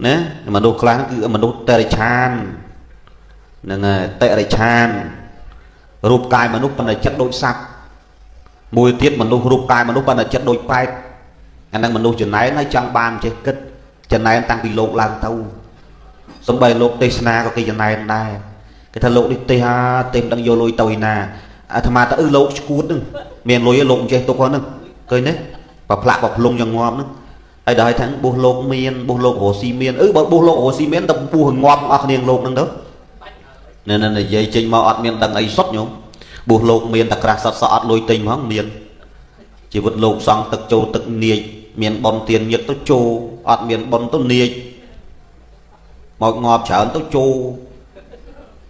ណាមនុស្សខ្លះគឺមនុស្សតិរិឆានហ្នឹងហើយតិរិឆានរូបកាយមនុស្សប៉ុន្តែចិត្តដូចសត្វមួយទៀតមនុស្សរូបកាយមនុស្សប៉ុន្តែចិត្តដូចប្រែតអាហ្នឹងមនុស្សចំណែនហើយចង់បានចេះគិតចំណែនតាំងពីលោកឡើងទៅសំបីលោកទេសនាក៏គេចំណែនដែរគេថាលោកនេះទេសហាទេសមិនដឹងយកលុយទៅឯណាអាត្មាទៅអឺលោកឈួតហ្នឹងមានលុយលោកមិនចេះទុកហ្នឹងឃើញទេប្រផ្លាក់ប្រភ្លុងយ៉ាងងាប់ហ្នឹងហើយដល់ឲ្យថាបួសលោកមានបួសលោករស់ស៊ីមានអឺបើបួសលោករស់ស៊ីមានទៅបួសងាប់អស់គ្នាលោកហ្នឹងទៅនៅនិយាយចេញមកអត់មានដឹងអីសុទ្ធញោមបួសលោកមានតែក្រាស់សត្វសក់អត់លុយទិញហ្មងមានជីវិតលោកសង់ទឹកចូលទឹកនាចមានប៉ុនទៀនញឹកទៅចូលអត់មានប៉ុនទៅនាចមកងាប់ច្រើនទៅចូល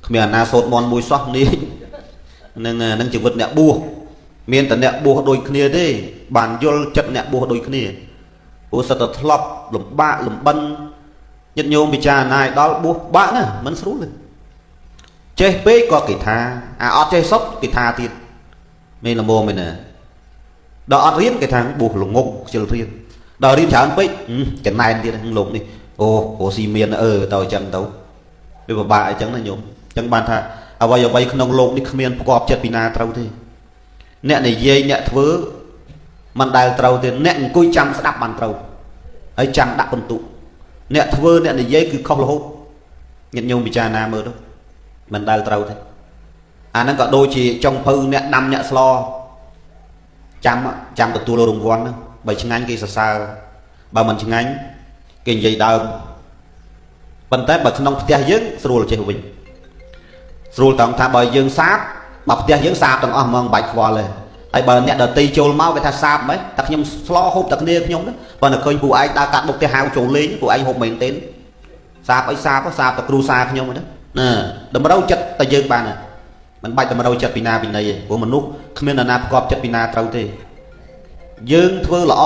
គ្មានអាណាសូត្រមន្តមួយសោះនាចនឹងនឹងជីវិតអ្នកបួសមានតែអ្នកបួសដូចគ្នាទេបានយល់ចិត្តអ្នកបួសដូចគ្នាព្រោះសិតតែធ្លាប់លំបាកលំបិនញាតិញោមពិចារណាឲ្យដល់បួសបាក់ណាមិនស្រួលទេចេះពេកក៏គេថាអាអត់ចេះសុទ្ធគេថាទៀតមានល្មមមែនណាដល់អត់រៀនគេថាបួសល្ងងខ្ជិលរៀនដល់រៀនច្រើនពេកចំណែនទៀតលោកនេះអូរស់ស៊ីមានអឺទៅអញ្ចឹងទៅវាពិបាកអញ្ចឹងណាញោមអញ្ចឹងបានថាអ្វីអ្វីក្នុងលោកនេះគ្មានផ្គប់ចិត្តពីណាត្រូវទេអ្នកនិយាយអ្នកធ្វើមិនដែលត្រូវទេអ្នកអង្គុយចាំស្ដាប់បានត្រូវហើយចាំដាក់បន្ទុកអ្នកធ្វើអ្នកនិយាយគឺខុសរហូតញាតិញោមពិចារណាមើលទៅមិនដែលត្រូវទេអាហ្នឹងក៏ដូចជាចុងភៅអ្នកដាំអ្នកស្លចាំចាំទទួលរង្វាន់ហ្នឹងបើឆ្ងាញ់គេសរសើរបើមិនឆ្ងាញ់គេនិយាយដើមប៉ុន្តែបើក្នុងផ្ទះយើងស្រួលចេះវិញស្រួលត្រង់ថាបើយើងសាបបើផ្ទះយើងសាបទាំងអស់ហ្មងមិនបាច់ខ្វល់ទេហើយបើអ្នកដតីចូលមកគេថាសាបហ្មងតែខ្ញុំស្លហូបតែគ្នាខ្ញុំណាបើនៅឃើញពួកឯងដើរកាត់មុខផ្ទះហៅចូលលេងពួកឯងហូបមែនទេសាបអីសាបសាបតែគ្រូសាខ្ញុំណាណាតម្រូវចិត្តតែយើងបានមិនបាច់តម្រូវចិត្តពីណាពីណីទេព្រោះមនុស្សគ្មាននរណាប្រកបចិត្តពីណាត្រូវទេយើងធ្វើល្អ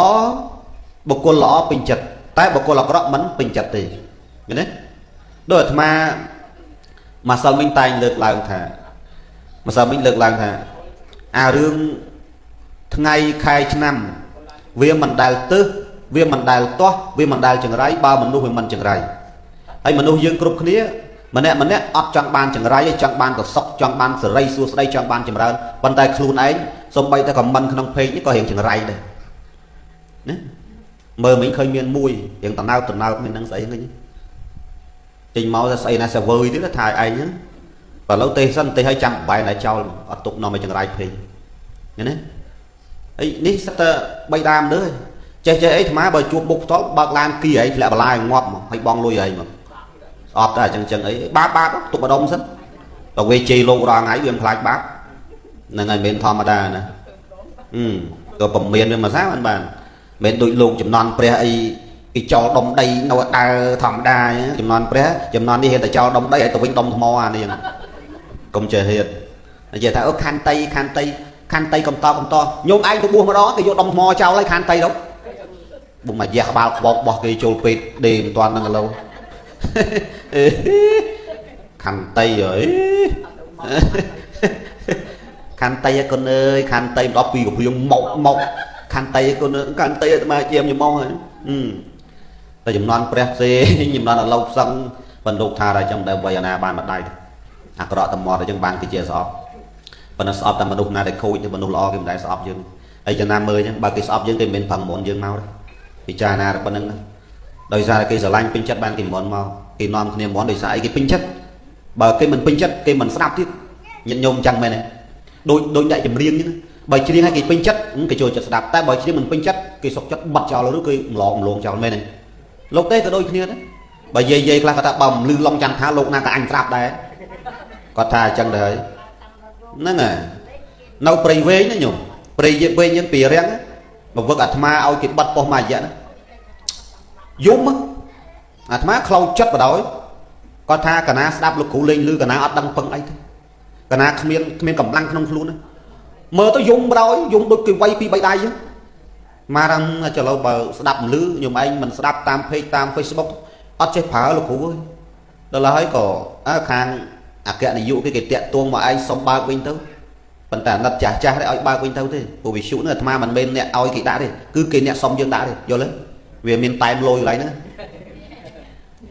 បុគ្គលល្អពេញចិត្តតែបុគ្គលអាក្រក់មិនពេញចិត្តទេឃើញទេដូចអាត្មាម្សិលមិញតែងលើកឡើងថាម្សិលមិញលើកឡើងថាអារឿងថ្ងៃខែឆ្នាំវាមិនដែលទើសវាមិនដែលទាស់វាមិនដែលចង្រៃបើមនុស្សវាមិនចង្រៃហើយមនុស្សយើងគ្រប់គ្នាម្នាក់ម្នាក់អត់ចង់បានចង្រៃទេចង់បានតសុកចង់បានសេរីសួស្តីចង់បានចម្រើនប៉ុន្តែខ្លួនឯងសំបីតែខមមិនក្នុងពេកនេះក៏រៀងចង្រៃដែរណាមើលមិញឃើញមានមួយរៀងតណើបតណើបមាននឹងស្អីហ្នឹងចេញមកថាស្អីណាសវើយទៀតថាឯងហ្នឹងបើឡូវទេសសិនទេសឲ្យចាំបែនឲ្យចោលអត់ទុកនាំឲ្យចង្រៃពេកឃើញទេអីនេះសិតតែបីដើមលើចេះចេះអីអាត្មាបើជួបបុកផ្ទាល់បើកឡានគីឯងធ្លាក់បន្លាយងាប់មកហើយបងលុយឯងមកស្អប់តែអញ្ចឹងចឹងអីបាបបាបទុកម្ដុំសិនបើវាជ័យលោករងថ្ងៃវាមិនខ្លាចបាបហ្នឹងហើយមិនធម្មតាណាអឺក៏ពមៀនវាមកសាមិនបានមិនដូចលោកចំនួនព្រះអីគេចោលដុំដីនៅដើរធម្មតាចំនួនព្រះចំនួននេះហ៊ានតែចោលដុំដីឲ្យទៅវិញដុំថ្មអានេះកុំចេះហ៊ាននិយាយថាអូខន្តីខន្តីខន្តីកំតកំតញោមឯងទៅបួសម្ដងគេយកដុំថ្មចោលឲ្យខន្តីទៅបុំមកយះក្បាលខ្វោករបស់គេចូលពេទ្យដេមិនតាន់ហ្នឹងឥឡូវខន្តីអើយខន្តីឯកូនអើយខន្តីម្ដងពីកំព្រៀងមកមកខន្តីឯកូនខន្តីអាត្មាជាមញមកហើយតែចំនួនព្រះផ្សេងចំនួនឥឡូវផ្សឹងបណ្ឌុកថាតែចាំតែវ័យអាណាបានម្ដាយអាក្រក់តែមាត់អញ្ចឹងបានគេជាស្អប់ប៉ុន្តែស្អប់តែមនុស្សណាដែលខូចទៅមនុស្សល្អគេមិនដែលស្អប់យើងហើយចំណាំមើលអញ្ចឹងបើគេស្អប់យើងគេមិនមែនប្រឹងមុនយើងមកទេពិចារណាតែប៉ុណ្្នឹងដោយសារតែគេស្រឡាញ់ពេញចិត្តបានគេមុនមកគេនាំគ្នាមុនដោយសារអីគេពេញចិត្តបើគេមិនពេញចិត្តគេមិនស្ដាប់ទៀតញាតិញោមអញ្ចឹងមែនទេដូចដូចអ្នកចម្រៀងហ្នឹងបើច្រៀងឲ្យគេពេញចិត្តគេចូលចិត្តស្ដាប់តែបើច្រៀងមិនពេញចិត្តគេសុកចិត្តបត់ចោលឬគេម្លងម្លងចោលមែនទេលោកទេក៏ដូចគ្នាដែរបើយាយយាយខ្លះគាត់ថាបើមិនលឺឡុងចន្ទថាលោកណាក៏អញស្រាប់ដែរគាត់ថាអញ្ចឹងដែរហ្នឹងហើយនៅព្រៃវែងណាញោមព្រៃវែងយើងពីរាំងមកវឹកអាត្មាឲ្យគេបិទប៉ុស្តិ៍មួយរយៈណាយំអាត្មាខ្លោចចិត្តបដ ாய் គាត់ថាកណាស្ដាប់លោកគ្រូលេងលឺកណាអត់ដឹងពឹងអីទេកណាគ្មានគ្មានកម្លាំងក្នុងខ្លួនមើលទៅយំបដ ாய் យំដូចគេវាយពីរបីដៃចឹងម៉ារ៉ាំចឡូវបើស្ដាប់មិនលឺញោមឯងមិនស្ដាប់តាម page តាម Facebook អត់ចេះប្រើលោកគ្រូអើយដល់ហើយក៏ខាងអគ្គនាយកគេគេតាក់ទងមកឯងសុំបើកវិញទៅប៉ុន្តែអាណិតចាស់ចាស់ទេឲ្យបើកវិញទៅទេព្រោះវិទ្យុនេះអាត្មាមិនមែនអ្នកឲ្យគេដាក់ទេគឺគេអ្នកសុំយើងដាក់ទេយល់ទេវាមានតែមលុយកន្លែងហ្នឹង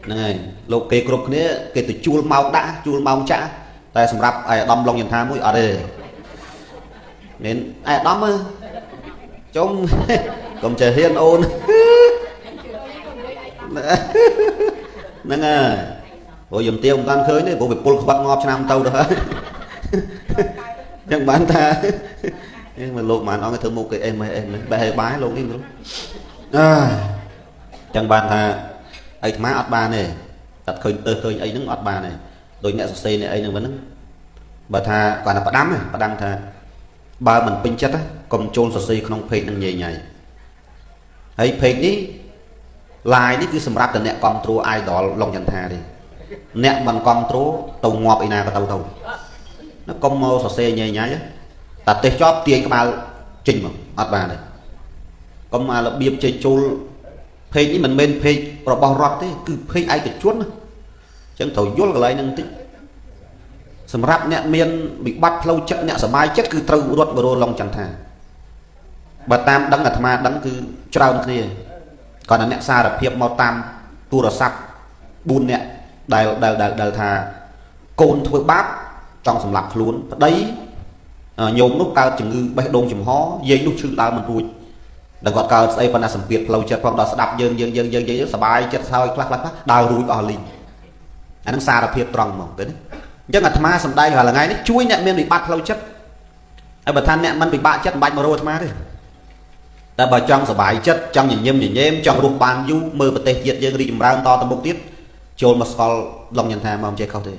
ហ្នឹងហើយលោកគេគ្រប់គ្នាគេទៅជួលម៉ោងដាក់ជួលម៉ោងចាក់តែសម្រាប់ឯអាដាមឡុងយន្ថាមួយអត់ទេមានឯអាដាមចុំកុំចេះហ៊ានអូនហ្នឹងហើយព្រោះយំទៀវមិនតាន់ឃើញទេព្រោះវាពុលខ្វាត់ងាប់ឆ្នាំទៅទៅហើយចឹងបានថាមើលលោកបានអង្គធ្វើមុខគេអេមេអេមេបេះឲ្យបាយលោកនេះមើលអើចឹងបានថាអីអាត្មាអត់បានទេតែឃើញទៅឃើញអីហ្នឹងអត់បានទេដូចអ្នកសរសេរអ្នកអីហ្នឹងវិញហ្នឹងបើថាគាត់តែផ្ដាំផ្ដាំថាបើមិនពេញចិត្តកុំចូលសរសេរក្នុងពេកហ្នឹងញ៉ៃញ៉ៃហើយពេកនេះ live នេះគឺសម្រាប់តែអ្នកគ្រប់គ្រង idol ឡុងចន្ទថាទេអ្នកមិនគ្រប់គ្រងទៅងាប់ឯណាក៏ទៅទៅកុំមកសរសេរញ៉ៃញ៉ៃតែទេសចប់ទាញក្បាលចេញមកអត់បានទេកុំអារបៀបចេះចូលពេកនេះមិនមែនពេករបស់រដ្ឋទេគឺពេកឯកជនណាអញ្ចឹងត្រូវយល់កន្លែងហ្នឹងបន្តិចសម្រាប់អ្នកមានវិបត្តិផ្លូវចិត្តអ្នកសบายចិត្តគឺត្រូវរត់បរឡុងចន្ទថាបើតាមដឹងអាត្មាដឹងគឺច្រើនគ្នាគាត់អ្នកសារភាពមកតាមទូរស័ព្ទ4នាក់ដែលដែលដែលថាកូនធ្វើបាបចង់សម្លាប់ខ្លួនប្តីញោមនោះកើតជំងឺបេះដូងចំហយាយនោះឈឺដើមមិនរួចដល់គាត់កើតស្អីប៉ុន្តែសម្ពាធផ្លូវចិត្តផងដល់ស្ដាប់យើងយើងយើងយើងយើងសบายចិត្តហើយខ្លះខ្លះដើររួចអស់លីងអានឹងសារភាពត្រង់ហ្មងទៅណាអញ្ចឹងអាត្មាសំដែងរាល់ថ្ងៃនេះជួយអ្នកមានវិបត្តិផ្លូវចិត្តហើយបើថាអ្នកមិនពិបាកចិត្តមិនបាច់មករកអាត្មាទេតែបើចង់សบายចិត្តចង់ញញឹមញញែមចង់រស់បានយូរមើលប្រទេសជាតិយើងរីកចម្រើនតទៅមុខទៀតចូលមកស្គាល់ឡុងញ៉ាំថាមកមិនចេះខុសទេ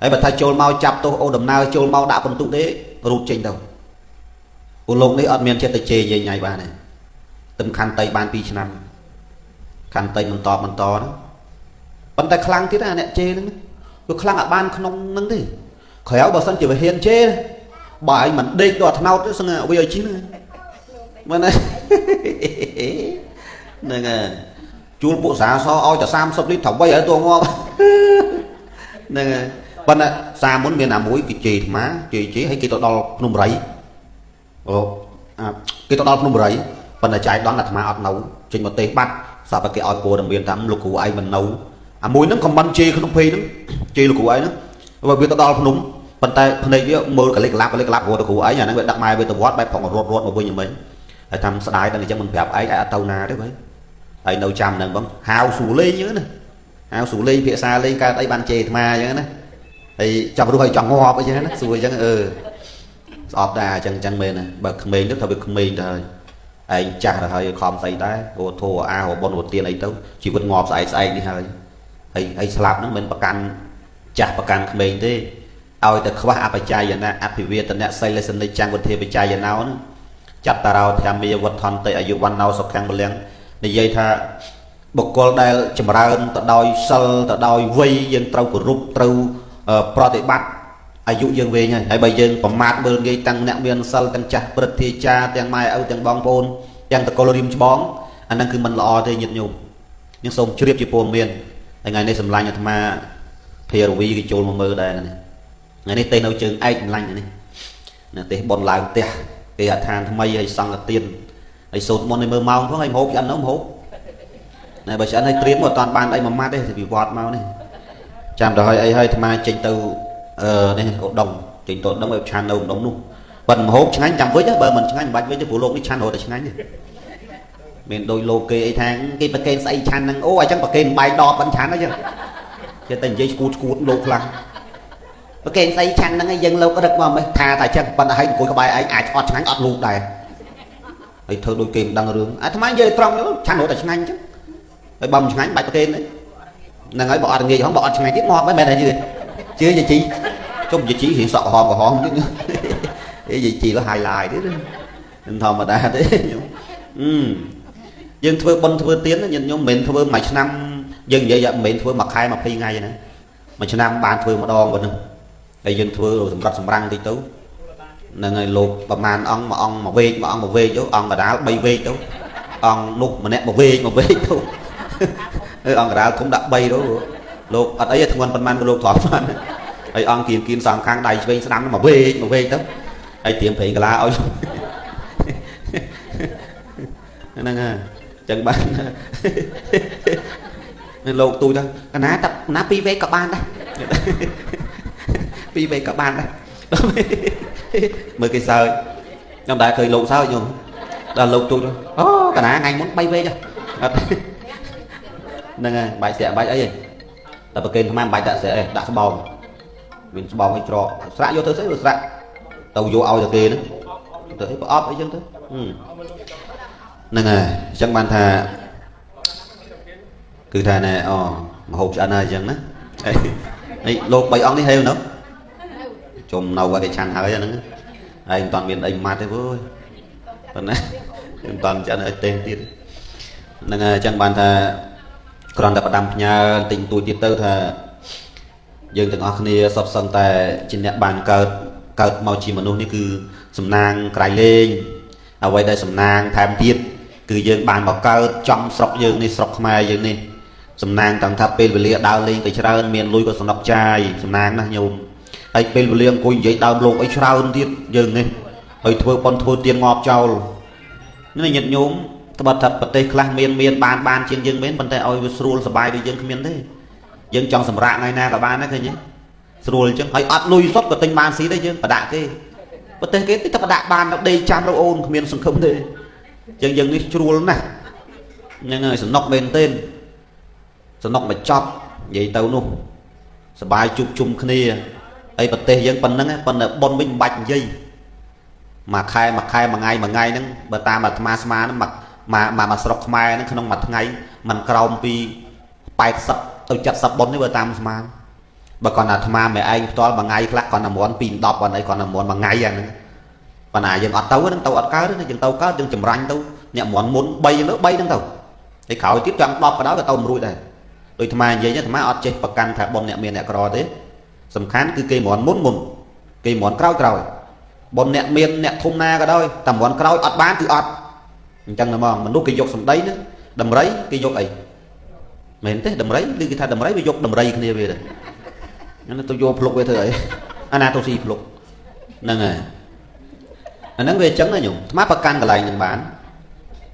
ហើយបើថាចូលមកចាប់ទោសអូដំណើរចូលមកដាក់បន្ទុកទេរូតចេញទៅពួកលោកនេះអត់មានចិត្តទៅជេរយាយញ៉ៃបានទេទឹមខន្តីបាន2ឆ្នាំខន្តីបន្តបន្តហ្នឹងប៉ុន្តែខ្លាំងទៀតណាអ្នកជេរហ្នឹងវាខ្លាំងអាបានក្នុងហ្នឹងទេក្រៅបើសិនជាវាហ៊ានជេរបើឯងមិនដេកដល់ថ្នោតទេសឹងវាឲ្យជីហ្នឹងមែនទេហ្នឹងហើយជួលពួកសាសឲ្យតែ30លីត្រត្រូវឲ្យតួងាប់ហ្នឹងហើយប៉ុន្តែសាមុនមានអាមួយគេជេរអាត្មាជេរជេរហើយគេទៅដល់ភ្នំរៃអូអាគេទៅដល់ភ្នំរៃប៉ុន្តែចាយដន់អាត្មាអត់នៅចេញមកទេសបាត់ស្រាប់តែគេឲ្យព័ត៌មានថាលោកគ្រូឯងមិននៅអាមួយហ្នឹងខមមិនជេរក្នុងភេហ្នឹងជេរលោកគ្រូឯងហ្នឹងវាទៅដល់ភ្នំប៉ុន្តែភ្នែកវាមើលកលិកឡាប់កលិកឡាប់រត់ទៅគ្រូឯងអាហ្នឹងវាដឹកម៉ែវាទៅវត្តបែបផងរត់រត់មកវិញយ៉ាងម៉េចហើយថាស្ដាយដល់អញ្ចឹងមិនប្រាប់ឯងឯងអត់ទៅណាទេបើហើយនៅចាំហ្នឹងបងហាវស៊ូលេងហ្នឹងណាហាវស៊ូលេងភាសាលេងកើតអីបានជេរអាត្មាអញ្ចឹងណាហើយចង់រស់ហើយចង់ងាប់អីចឹងណាសួរអញ្ចឹងអឺស្អប់ដែរអញ្ចឹងអញ្ចឹងមែនណាបើក្មេងទៅថាវាក្មេងទៅហើយឯងចាស់ទៅហើយខំស្អីដែរអូធោអារបនរទៀនអីទៅជីវិតងាប់ស្អែកស្អែកនេះហើយហើយហើយស្លាប់ហ្នឹងមិនប្រកាន់ចាស់ប្រកាន់ក្មេងទេឲ្យតែខ្វះអបច្ច័យណៈអភិវេទនៈសីលសនិច្ចំវុធាបច្ច័យណោហ្នឹងចតរោធម្មាវត្ថន្តិអាយុវណ្ណោសុខំពលំនិយាយថាបុគ្គលដែលចម្រើនទៅដោយសិលទៅដោយវ័យយើងត្រូវគោរពត្រូវប្រតិបត្តិអាយុយើងវែងហើយហើយបើយើងប្រមាថមើលងាយទាំងអ្នកមានសិលទាំងចាស់ព្រឹទ្ធាចារ្យទាំងម៉ែឪទាំងបងប្អូនទាំងតកលរៀមច្បងអាហ្នឹងគឺមិនល្អទេញាតិញោមយើងសូមជ្រាបជាព័ត៌មានហើយថ្ងៃនេះសម្លាញ់អាត្មាភារវីគេចូលមកមើលដែរនេះថ្ងៃនេះទេនៅជើងឯកសម្លាញ់នេះណាទេសប៉ុនឡើងផ្ទះគេអដ្ឋានថ្មីហើយសង្ឃទានហើយសូត្រមន្តឲ្យមើលម៉ោងផងហើយមហូបឆ្អិនទៅមហូបណែបើឆ្អិនឲ្យត្រៀមមកអត់តាន់បានអីមួយម៉ាត់ទេពីវត្តមកនេះចាំទៅហើយអីហើយអាត្មាចេញទៅអឺនេះឧដុងចេញទៅឧដុងឲ្យឆាន់នៅឧដុងនោះបើមហូបឆ្ងាញ់ចាំវិញបើមិនឆ្ងាញ់មិនបាច់វិញទេព្រោះលោកនេះឆាន់រត់តែឆ្ងាញ់ទេមានដូចលោកគេអីថាគេប្រកេនស្អីឆាន់ហ្នឹងអូអញ្ចឹងប្រកេនបាយដបមិនឆាន់អញ្ចឹងគេតែនិយាយឈួតឈួតលោកខ្លាំងប្រកេនស្អីឆាន់ហ្នឹងឯងយើងលោករឹកមកមិនថាតែអញ្ចឹងប៉ុន្តែឲ្យអង្គុយក្បែរឯងអាចអត់ឆ្ងាញ់អត់លូកដែរហើយធ្វើដូចគេមិនដឹងរឿងអាត្មានិយាយត្រង់ឆាន់រត់តែឆ្ងាញ់អញ្ចឹងហើយបើមិនឆ្ងាញ់បាច់ប្រកេនទេហ្នឹងហើយបើអត់ងាយហងបើអត់ឆ្ងាញ់ទៀតងាប់ហើយមែនទេជឿជឿយាយជីជុំយាយជីរៀងសក់ក្រហមក្រហមទៀតអេយាយជីលើ highlight ទៀតមិនធម្មតាទេខ្ញុំយើងធ្វើបុណ្យធ្វើទានញាតិញោមមិនមែនធ្វើមួយឆ្នាំយើងនិយាយមិនមែនធ្វើមួយខែ20ថ្ងៃណាមួយឆ្នាំបានធ្វើម្ដងប៉ុណ្ណឹងហើយយើងធ្វើសម្រាប់សម្រាំងតិចទៅហ្នឹងហើយលោកប្រមាណអង្គមួយអង្គមួយវែកមួយអង្គមួយវែកទៅអង្គកដាល3វែកទៅអង្គនោះម្នាក់មួយវែកមួយវែកទៅហើយអង្គកដាលធំដាក់3ទៅលោកអត់អីធ្ងន់ប៉ុន្មានក៏លោកទ្រាំបានហើយអង្គគៀនគៀនសងខាងដៃឆ្វេងស្ដាំមួយវែកមួយវែកទៅហើយត្រៀមប្រេងកាឡាឲ្យហ្នឹងហើយចឹងបាន លោកទូចទៅកណាតែណាពីរវែកក៏បានដែរពីរវែកក៏បានដែរមើលគេសើចខ្ញុំដែរឃើញលោកសើចញោមដល់លោកទូចអូកណាថ្ងៃមុន3វែកអត់ហ្នឹងហើយបាច់ស្រាក់បាច់អីទេតែប្រគេនអាត្មាមិនបាច់ដាក់ស្រាក់ទេដាក់ស្បោងមានស្បោងឲ្យច្រកស្រាក់យកទៅស្អីស្រាក់ទៅយកឲ្យទៅគេហ្នឹងទៅអីប្រអប់អីចឹងទៅហ្នឹងហើយអញ្ចឹងបានថាគឺថាណែអូមហូបឆ្អិនហើយអញ្ចឹងណាអីលោក3អង្គនេះហេវនៅជុំនៅគេឆាន់ហើយហ្នឹងហើយមិនតាន់មានអីម៉ាត់ទេវើយប៉ុណ្ណាមិនតាន់ឆ្អិនអីទេទៀតហ្នឹងហើយអញ្ចឹងបានថាគ្រាន់តែផ្ដាំផ្ញើទិញទួយទៀតទៅថាយើងទាំងអស់គ្នាសុទ្ធសឹងតែជាអ្នកបានកើតមកជាមនុស្សនេះគឺសំណាងក្រៃលែងអ្វីដែលសំណាងថែមទៀតគឺយើងបានមកកើតចំស្រុកយើងនេះស្រុកខ្មែរយើងនេះសំណាងតាំងថាពេលវេលាដើរលេងទៅច្រើនមានលុយក៏សំណុកចាយសំណាងណាស់ញោមហើយពេលវេលាអង្គុយនិយាយដើមលោកអីច្រើនទៀតយើងនេះហើយធ្វើប៉ុនធ្វើទៀនងាប់ចោលនេះញាតិញោមត្បិតថាប្រទេសខ្លះមានបានជាងយើងមែនប៉ុន្តែឲ្យវាស្រួលសប្បាយដូចយើងគ្មានទេយើងចង់សម្រាកថ្ងៃណាក៏បានដែរឃើញទេស្រួលអញ្ចឹងហើយអត់លុយសុទ្ធក៏ទិញបានស៊ីដែរយើងប្រដាក់គេប្រទេសគេតិចតែប្រដាក់បានដល់ដេកចាំរកអូនគ្មានសង្ឃឹមទេអញ្ចឹងយើងនេះជ្រួលណាស់ហ្នឹងហើយសំណុកមែនទេសំណុកមកចប់និយាយទៅនោះសប្បាយជួបជុំគ្នាហើយប្រទេសយើងប៉ុណ្្នឹងប៉ុន្តែប៉ុនវិញមិនបាច់និយាយមួយខែមួយខែមួយថ្ងៃមួយថ្ងៃហ្នឹងបើតាមអាត្មាស្មានហ្នឹងមកស្រុកខ្មែរហ្នឹងក្នុងមួយថ្ងៃมันក្រោមពី80ទៅ70ប៉ុននេះបើតាមស្មានបើគាត់អាត្មាមិនឯងផ្ទាល់មួយថ្ងៃខ្លះគាត់តែមន់2 10ប៉ុនអីគាត់តែមន់មួយថ្ងៃអាហ្នឹងប៉ុន្តែយើងអត់ទៅហ្នឹងទៅអត់កើតទេយើងទៅកើតយើងចម្រាញ់ទៅអ្នកមន់មុន3ហ្នឹងទៅ3ហ្នឹងទៅហើយក្រោយទៀតចង់10ក៏ដោយក៏ទៅមិនរួចដែរដូចអាត្មានិយាយអាត្មាអត់ចេះប្រកាន់ថាប៉ុនអ្នកមានអ្នកក្រទេសំខាន់គឺគេមន់មុនមុនគេមន់ក្រោយក្រោយប៉ុនអ្នកមានអ្នកធំណាក៏ដោយតែមន់ក្រោយអត់បានគឺអត់អញ្ចឹងហ្មងមនុស្សគេយកសម្ដីណាដំរីគេយកអីមែនទេដំរីឬគេថាដំរីវាយកដំរីគ្នាវាទៅហ្នឹងទៅយកភ្លុកវាធ្វើអីអាណាទៅស៊ីភ្លុកហ្នឹងហើយអាហ្នឹងវាអញ្ចឹងណាញោមអាត្មាប្រកាន់កន្លែងហ្នឹងបាន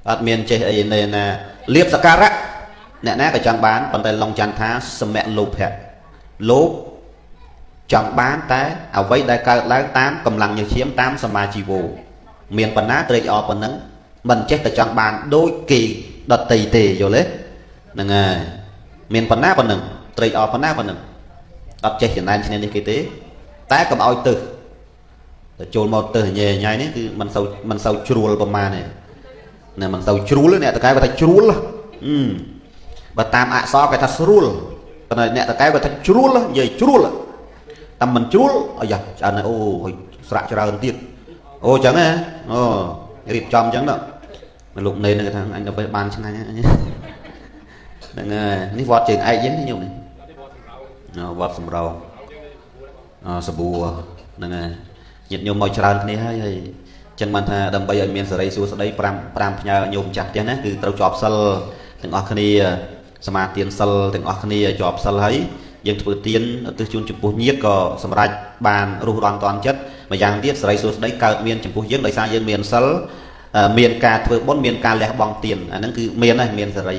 អត់មានចេះអីណាលៀបសការៈអ្នកណាក៏ចង់បានប៉ុន្តែឡុងច័ន្ទថាសមៈលោភៈលោភចង់បានតែអ្វីដែលកើតឡើងតាមកម្លាំងញើសឈាមតាមសមាជីវោមានប៉ុណ្ណាត្រេកអរប៉ុណ្ណឹងមិនចេះតែចង់បានដូចគេដតីទេយល់ទេហ្នឹងហើយមានប៉ុណ្ណាប៉ុណ្ណឹងត្រេកអរប៉ុណ្ណាប៉ុណ្ណឹងអត់ចេះចំណែនឈ្នះនេះគេទេតែកុំឲ្យទឹះតែចូលមកទឹះញ៉ែញ៉ៃនេះគឺមិនសូវជ្រួលប្រមាណទេណាមិនសូវជ្រួលអ្នកតកែគាត់ថាជ្រួលបើតាមអក្សរគេថាស្រួលប៉ុន្តែអ្នកតកែគាត់ថាជ្រួលនិយាយជ្រួលតែមិនជ្រួលអាយ៉ាឆ្អិនហើយអូស្រាក់ច្រើនទៀតអូអញ្ចឹងហ៎អូរៀបចំអញ្ចឹងទៅលោកនេនគេថាអញទៅពេលបានឆ្ងាញ់ហ្នឹងហើយនេះវត្តជើងឯកយើងនេះញោមនេះវត្តសំរោងសបួរហ្នឹងហើយញាតិញោមមកច្រើនគ្នាហើយហើយចឹងបានថាដើម្បីឲ្យមានសេរីសួស្តី5ផ្ញើញោមចាស់ផ្ទះណាគឺត្រូវជាប់សិលទាំងអស់គ្នាសមាទានសិលទាំងអស់គ្នាជាប់សិលហើយយើងធ្វើទានឧទ្ទិសជូនចំពោះញាតិក៏សម្រេចបានរស់រានតាន់ចិត្តម្យ៉ាងទៀតសេរីសួស្តីកើតមានចំពោះយើងដោយសារយើងមានសិលមានការធ្វើបុណ្យមានការលះបង់ទានអាហ្នឹងគឺមានហើយមានសេរី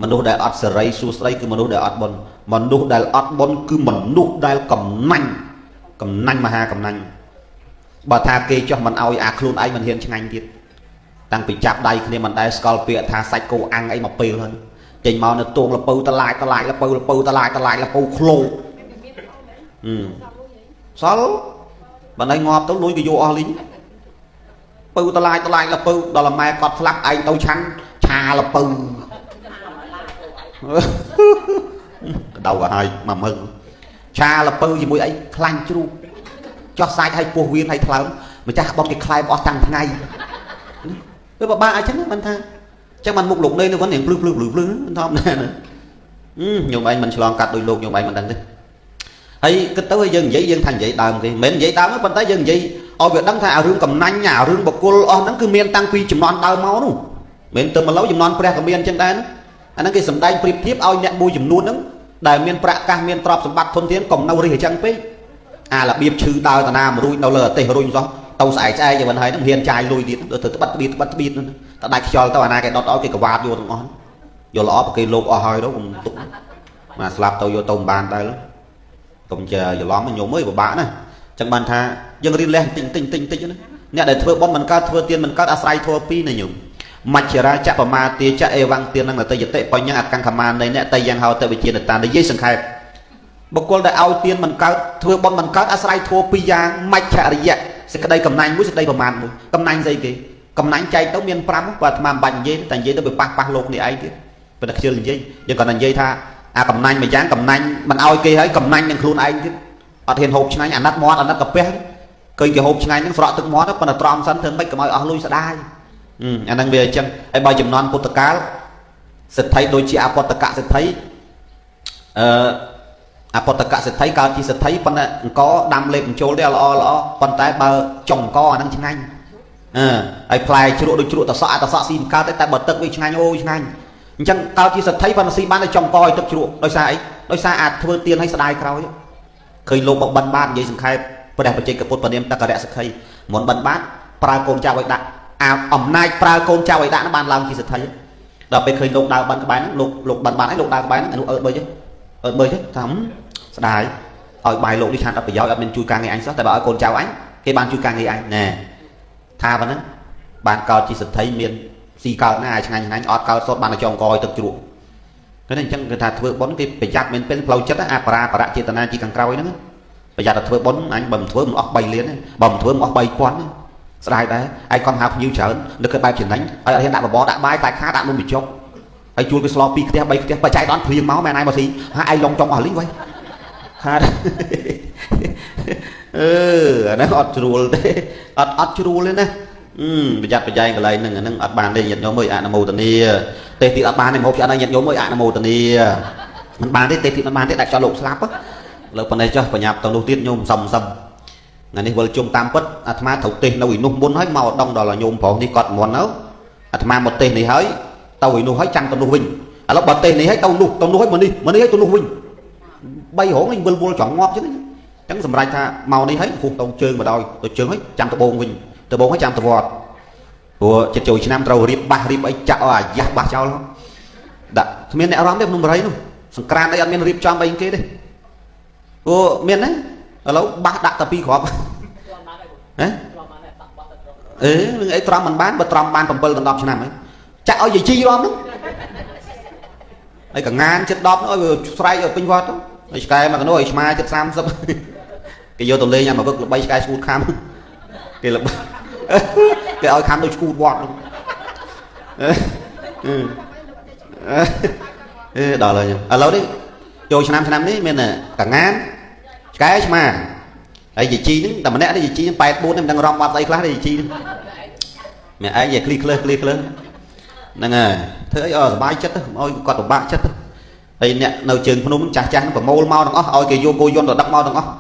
មនុស្សដែលអត់សេរីសួស្តីគឺមនុស្សដែលអត់បុណ្យមនុស្សដែលអត់បុណ្យគឺមនុស្សដែលកំណាញ់កំណាញ់មហាកំណាញ់បើថាគេចោះមិនឲ្យអាខ្លួនឯងមិនហ៊ានឆ្ងាញ់ទៀតតាំងពីចាប់ដៃគ្នាមិនដែលស្គាល់ពាក្យថាសាច់គោអាំងអីមកពេលហើយចេញមកនៅតួងលពៅតឡាចតឡាចលពៅលពៅតឡាចតឡាចលពៅឃ្លោសល់បើណៃងាប់ទៅលុយគេយកអស់លីងពៅតឡាចតឡាចលពៅដល់ម៉ែគាត់ស្លាប់ឯងទៅឆាន់ឆាលពៅកដៅក៏ហើយមកមឹងឆាលពៅជាមួយអីខ្លាញ់ជ្រូកចោះសាច់ឲ្យពោះវៀនឲ្យថ្លើមម្ចាស់បុតគេខ្លែមអស់តាំងថ្ងៃវាបបាក់អញ្ចឹងមិនថាអញ្ចឹងបានមុខលោកនៅវិញរៀងភ្លឺភ្លឺភ្លឺភ្លឺធម្មតាណាញោមឯងមិនឆ្លងកាត់ដោយលោកញោមឯងមិនដឹងទេហើយគិតទៅឲ្យយើងនិយាយយើងថានិយាយដើមគេមិននិយាយដើមទេប៉ុន្តែយើងនិយាយឲ្យវាដឹងថាអារឿងកំណាញ់អារឿងបកុលអស់ហ្នឹងគឺមានតាំងពីជំនាន់ដើមមកនោះមិនទៅមកឡូវជំនាន់ព្រះក៏មានអញ្ចឹងដែរអាហ្នឹងគេសំដែងប្រៀបធៀបឲ្យអ្នកមួយចំនួនហ្នឹងដែលមានប្រាក់កាសមានទ្រព្យសម្បត្តិធនធានកុំនៅរិះអញ្ចឹងពេកអារបៀបឈឺដើរតាណាមរួចនៅលើអទេសរុញសោះទៅស្អែកស្អែកយ៉ាងមិនហើយហ្នឹងហ៊ានចាយលុយទៀតទៅត្បិតត្បៀតត្បិតត្បៀតហ្នឹងតែដាច់ខ្យល់ទៅអាណាគេដុតឲ្យគេកវ៉ាតយកទាំងអស់យកល្អប្រគេលោកអស់ហើយទៅកុំទុក មកស្លាប់ទៅយកទៅមិនបានដែរកុំជាច្រឡំញោមអើយពិបាកណាចឹងបានថាយើងរៀនលះតិចតិចតិចតិចណាអ្នកដែលធ្វើបុណ្យមិនកើតធ្វើទានមិនកើតអាស្រ័យធម៌ពីរណាញោមមច្ចរាចបមាទាចអេវੰទាននឹងតយតិបញ្ញអកង្ខមានៃអ្នកតយ៉ាងហោតវិជានតានិយាយសង្ខេបបុគ្គលដែលឲ្យទានមិនកើតធ្វើបុណ្យមិនកើតអាស្រ័យធម៌ពីរយ៉ាងមច្ចរិយៈសេចក្តីកំណាញ់មួយសេចក្តីប្រមាថមួយកំណាញ់ស្អីគេកំណាញ់ចែកទៅមាន5បើអាត្មាមិនបាច់និយាយតែនិយាយទៅវាប៉ះលោកនេះឯងទៀតប៉ុន្តែខ្ជិលនិយាយយើងគាត់តែនិយាយថាអាកំណាញ់មួយយ៉ាងកំណាញ់មិនឲ្យគេហើយកំណាញ់នឹងខ្លួនឯងទៀតអត់ហ៊ានហូបឆ្ងាញ់អាណិតមាត់អាណិតកាពះឃើញគេហូបឆ្ងាញ់ហ្នឹងស្រក់ទឹកមាត់ប៉ុន្តែត្រំសិនធ្វើម៉េចកុំឲ្យអស់លុយស្ដាយអាហ្នឹងវាអញ្ចឹងហើយបើចំនួនពុទ្ធកាលសិទ្ធិដូចជាអបតកសិទ្ធិអបតកសិទ្ធិកើតជាសិទ្ធិប៉ុន្តែអង្គដាំលេបបញ្ចូលទេល្អល្អប៉ុន្តែបើចុងអង្គអាហ្នឹងឆ្ងាញ់ហើយផ្លែជ្រក់ដូចជ្រក់តសក់អតសក់ស៊ីមិនកើតទេតែបើទឹកវាឆ្ងាញ់អូឆ្ងាញ់អញ្ចឹងកើតជាសិទ្ធិប៉ុន្តែស៊ីបានតែចុងអង្គឲ្យទឹកជ្រក់ដោយសារអីដោយសារអាចធ្វើទានឲ្យស្ដាយក្រោយឃើញលោកបិណ្ឌបាតនិយាយសង្ខេបព្រះបច្ចេកពុទ្ធពនាមតករៈសក្ខីមុនបិណ្ឌបាតប្រើកូនចៅឲ្យដាក់អាអំណាចប្រើកូនចៅឲ្យដាក់ហ្នឹងបានឡើងជាសិទ្ធិដល់ពេលឃើញលោកដើរបិណ្ឌក្បែរហ្នឹងលោកបិណ្ឌបាតហើយលោកដើរក្បែរហ្នឹងអានោះអើតបើអើតបើថាស្ដាយឲ្យបាយលោកនេះឆានអត់ប្រយោជន៍អត់មានជួយការងារអញសោះតែបើឲ្យកូនចៅអញគេបានជួយការងារអញណែថាប៉ុណ្ណឹងបានកើតជាសិទ្ធិមានស៊ីកើតណាឆ្ងាញ់ឆ្ងាញ់អត់កើតសុទ្ធបានតែចងកឲ្យទឹកជ្រក់គឺអញ្ចឹងគេថាធ្វើបុណ្យគេប្រយ័ត្នមែនពេលផ្លូវចិត្តអាបារៈចេតនាជាខាងក្រោយហ្នឹងប្រយ័ត្នតែធ្វើបុណ្យអញបើមិនធ្វើមិនអស់3លានទេបើមិនធ្វើមិនអស់3000ស្ដាយដែរឯងខំហៅភ្ញៀវច្រើននឹកគេបែបចំណេញហើយអត់ហ៊ានដាក់បបរដាក់បាយខ្លាចខាដាក់នំបញ្ចុកហើយជួលគេស្ល2ផ្ទះ3ផ្ទះបច្ច័យដល់ភ្លៀងមកម៉ែណៃមកស៊ីហើយឯងឡងចង់អស់លីងវ៉ៃខាតអឺអាហ្នឹងអត់ជ្រួលទេអត់ជ្រួលទេណាប្រយ័ត្នប្រយែងកន្លែងហ្នឹងអាហ្នឹងអត់បានទេញាតិញោមអើយអនុមោទនាទេទៀតអត់បានទេមកឆ្អិនញាតិញោមអើយអនុមោទនាមិនបានទេទេទៀតមិនបានទេដាច់ចោលលោកស្លាប់លើប៉ុណ្ណេះចុះបញ្ញាប់ទៅនោះទៀតញោមសំសំថ្ងៃនេះវិលជុំតាមពិតអាត្មាត្រូវទេសនៅឯនោះមុនហើយមកដងដល់ញោមប្រុសនេះគាត់មុនទៅអាត្មាមកទេសនេះហើយទៅឯនោះហើយចាំទៅនោះវិញឥឡូវបើទេសនេះហើយទៅនោះទៅនោះហើយមកនេះមកនេះហើយទៅនោះវិញ3រងនេះវិលវល់ចង់ងាប់ចឹងអញ្ចឹងសម្រាប់ថាមកនេះហើយហួសទៅជើងមកដល់ទៅជើងហើយចាំដបងវិញដបងហើយចាំទៅវត្តព្រោះចិត្តចូលឆ្នាំត្រូវរៀបបាសរៀបអីចាក់ឲ្យអាយ៉ាស់បាសចោលដាក់គ្មានអ្នកអារម្មណ៍ទេក្នុងបរិយនោះសង្ក្រានអីអត់មានរៀបចំអីគេទេព្រោះមានណាឥឡូវបាសដាក់តែ2គ្រាប់ហ៎អេនឹងអីត្រំមិនបានបើត្រំបាន7ដល់10ឆ្នាំហើយចាក់ឲ្យយាយជីរំហ្នឹងហើយកងានចិត្ត10នោះឲ្យស្រែកឲ្យពេញវត្តហើយឆ្កែមកកនោះឲ្យឆ្មាចិត្ត30គេយកទៅលេងអាមកវឹកល្បីឆ្កែស្គូតខាំគេល្បីគេឲ្យខាំដូចស្គូតវត្តអេដល់ហើយឥឡូវនេះចូលឆ្នាំឆ្នាំនេះមានកងានឆ្កែឆ្មាហើយយាយជីហ្នឹងតែម្នាក់នេះយាយជីហ្នឹង84នេះមិនដឹងរំបាត់ស្អីខ្លះទេយាយជីហ្នឹងម្នាក់ឯងនិយាយឃ្លីឃ្លើសឃ្លីឃ្លើសហ្នឹងហើយធ្វើអីឲ្យសុបាយចិត្តទៅឲ្យគាត់ពិបាកចិត្តទៅហើយអ្នកនៅជើងភ្នំចាស់ចាស់ហ្នឹងប្រមូលមកទាំងអស់ឲ្យគេយកគោយន្តទៅដឹកមកទាំងអស់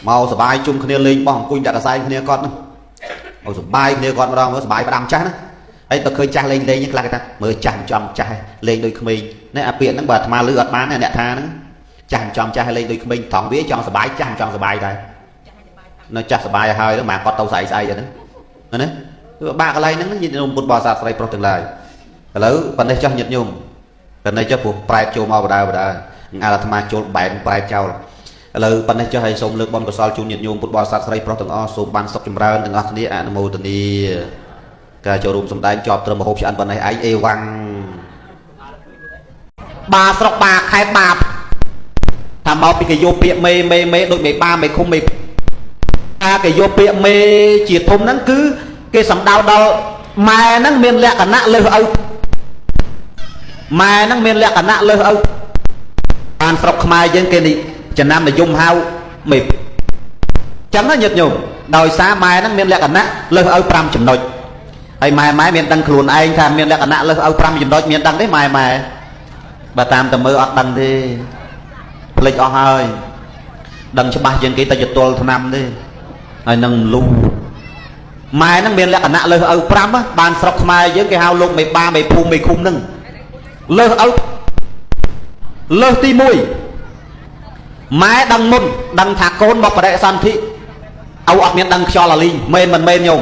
មកសុបាយជុំគ្នាលេងបោះអង្គុយដាក់កសែងគ្នាគាត់ហ្នឹងឲ្យសុបាយគ្នាគាត់ម្ដងមើលសុបាយផ្ដាំចាស់ណាហើយទៅឃើញចាស់លេងលេងខ្លះគេថាមើលចាស់ចំចាស់លេងដូចក្មេងនេះអាពាក្យហ្នឹងបើអាត្មាលឺអត់បានទេអ្នកថាហ្នឹងចាស់ចំចាស់លេងដូចក្មេងត្រង់វាចង់សុបាយចាស់ចង់សុបាយដែរនៅចាស់សុបាយឲ្យហើយទៅមកគាត់ទៅស្អែកស្អែកហ្នឹងណាគឺបាក់កន្លែងហ្នឹងញាតិញោមពុទ្ធបរិស័ទស្រីប្រុសទាំងឡាយឥឡូវប៉ុណ្ណេះចោះញាតិញោមប៉ុណ្ណេះចុះព្រោះប្រែតចូលមកបដើបដើអាត្មាចូលបែនប្រែតចោលឥឡូវប៉ុណ្ណេះចុះឲ្យសូមលើកបុណ្យកុសលជូនញាតិញោមពុទ្ធបរិស័ទស្រីប្រុសទាំងអស់សូមបានសុខចម្រើនទាំងអស់គ្នាអនុមោទនាការចូលរួមសម្ដែងចប់ត្រឹមមហូបឆ្អិនប៉ុណ្ណេះឯងអេវ៉ាំងបាស្រុកបាខេតបាថាមកពីគេយកពាក្យមេមេមេដូចមេបាមេឃុំមេអាគេយកពាក្យមេជាធំហ្នឹងគឺគេសំដៅដល់ម៉ែហ្នឹងមានលក្ខណៈលើសឪម៉ែហ្នឹងមានលក្ខណៈលើសឪបានស្រុកខ្មែរយើងគេនេះចំណាំនិយមហៅមេចឹងណាញាតិញោមដោយសារម៉ែហ្នឹងមានលក្ខណៈលើសឪ5ចំណុចហើយម៉ែម៉ែមានដឹងខ្លួនឯងថាមានលក្ខណៈលើសឪ5ចំណុចមានដឹងទេម៉ែម៉ែបើតាមតែមើលអត់ដឹងទេភ្លេចអស់ហើយដឹងច្បាស់ជាងគេតែចទល់ឆ្នាំទេហើយនឹងលូម៉ែហ្នឹងមានលក្ខណៈលើសឪ5បានស្រុកខ្មែរយើងគេហៅលោកមេបាមេភូមិមេឃុំហ្នឹងលើសឪលើសទី1ម៉ែដឹងមុនដឹងថាកូនមកបដិសន្ធិឪអត់មានដឹងខ្យល់អាលីងមែនមិនមែនញោម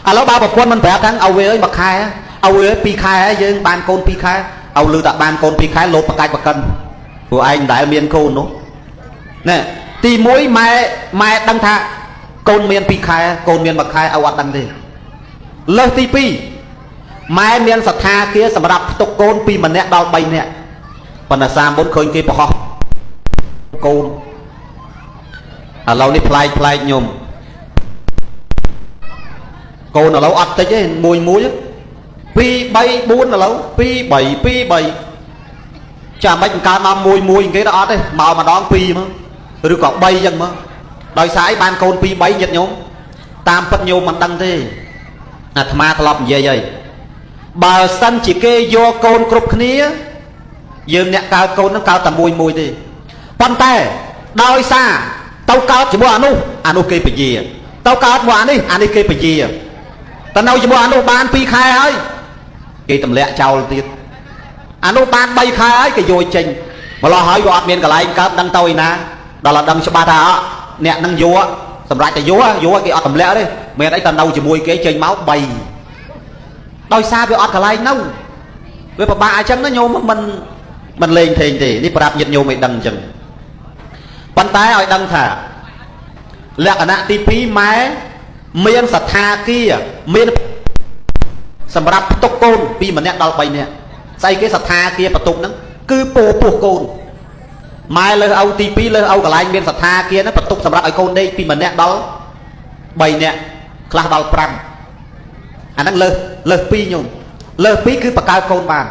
ឥឡូវបើប្រពន្ធមិនប្រាប់ថាឪវាអើយ1ខែឪវា2ខែយើងបានកូន2ខែឪលឺតែបានកូន2ខែលោតបកាច់បកិន ពួកឯងមិនដែលមានកូននោះណែទី1ម៉ែម៉ែដឹងថាកូនមាន2ខែកូនមាន1ខែឪអត់ដឹងទេលើសទី2ម៉ែមានសទ្ធាគាសម្រាប់ផ្ទុកកូនពីម្នាក់ដល់3នាក់ប៉ុន្តែសាមុនឃើញគេប្រហោះកូនឥឡូវនេះប្លែកប្លែកញោមកូនឥឡូវអត់តិចទេមួយមួយ2 3 4ឥឡូវ2 3 2 3ចាំមិនកើតមកមួយមួយគេដល់អត់ទេមកម្ដង2មកឬក៏3អញ្ចឹងមកដោយសារអីបានកូន2 3ញាតិញោមតាមពិតញោមមិនដឹងទេអាត្មាធ្លាប់និយាយហើយបើសិនជាគេយកកូនគ្រប់គ្នាយើងអ្នកកើតកូននឹងកើតតែមួយមួយទេប៉ុន្តែដោយសារទៅកើតជាមួយអានោះអានោះគេពជាទៅកើតមួយអានេះអានេះគេពជាទៅនៅជាមួយអានោះបាន2ខែហើយគេទម្លាក់ចោលទៀតអានោះបាន3ខែហើយគេយកចេញម្លោះហើយវាអត់មានកន្លែងកើតដឹងទៅឯណាដល់តែដឹងច្បាស់ថាអ្នកនឹងយកសម្រាប់តែយកយកគេអត់ទម្លាក់ទេមានអីតែនៅជាមួយគេចេញមក3ដោយសារវាអត់កន្លែងនៅវាពិបាកអញ្ចឹងណាញោមមិនលេងថេងទេនេះប្រាប់ញាតិញោមឲ្យដឹងអញ្ចឹងប៉ុន្តែឲ្យដឹងថាលក្ខណៈទី2ម៉ែមានសទ្ធាគាមានសម្រាប់ផ្ទុកកូនពីម្នាក់ដល់3នាក់ស្អីគេសទ្ធាគាបន្ទប់ហ្នឹងគឺពោពោះកូនម៉ែលើសឪទី2លើសឪកន្លែងមានសទ្ធាគាហ្នឹងបន្ទប់សម្រាប់ឲ្យកូនដេកពីម្នាក់ដល់3នាក់ខ្លះដល់5អាហ្នឹងលើសលើស2ញោមលើស2គឺបង្កើតកូនបាន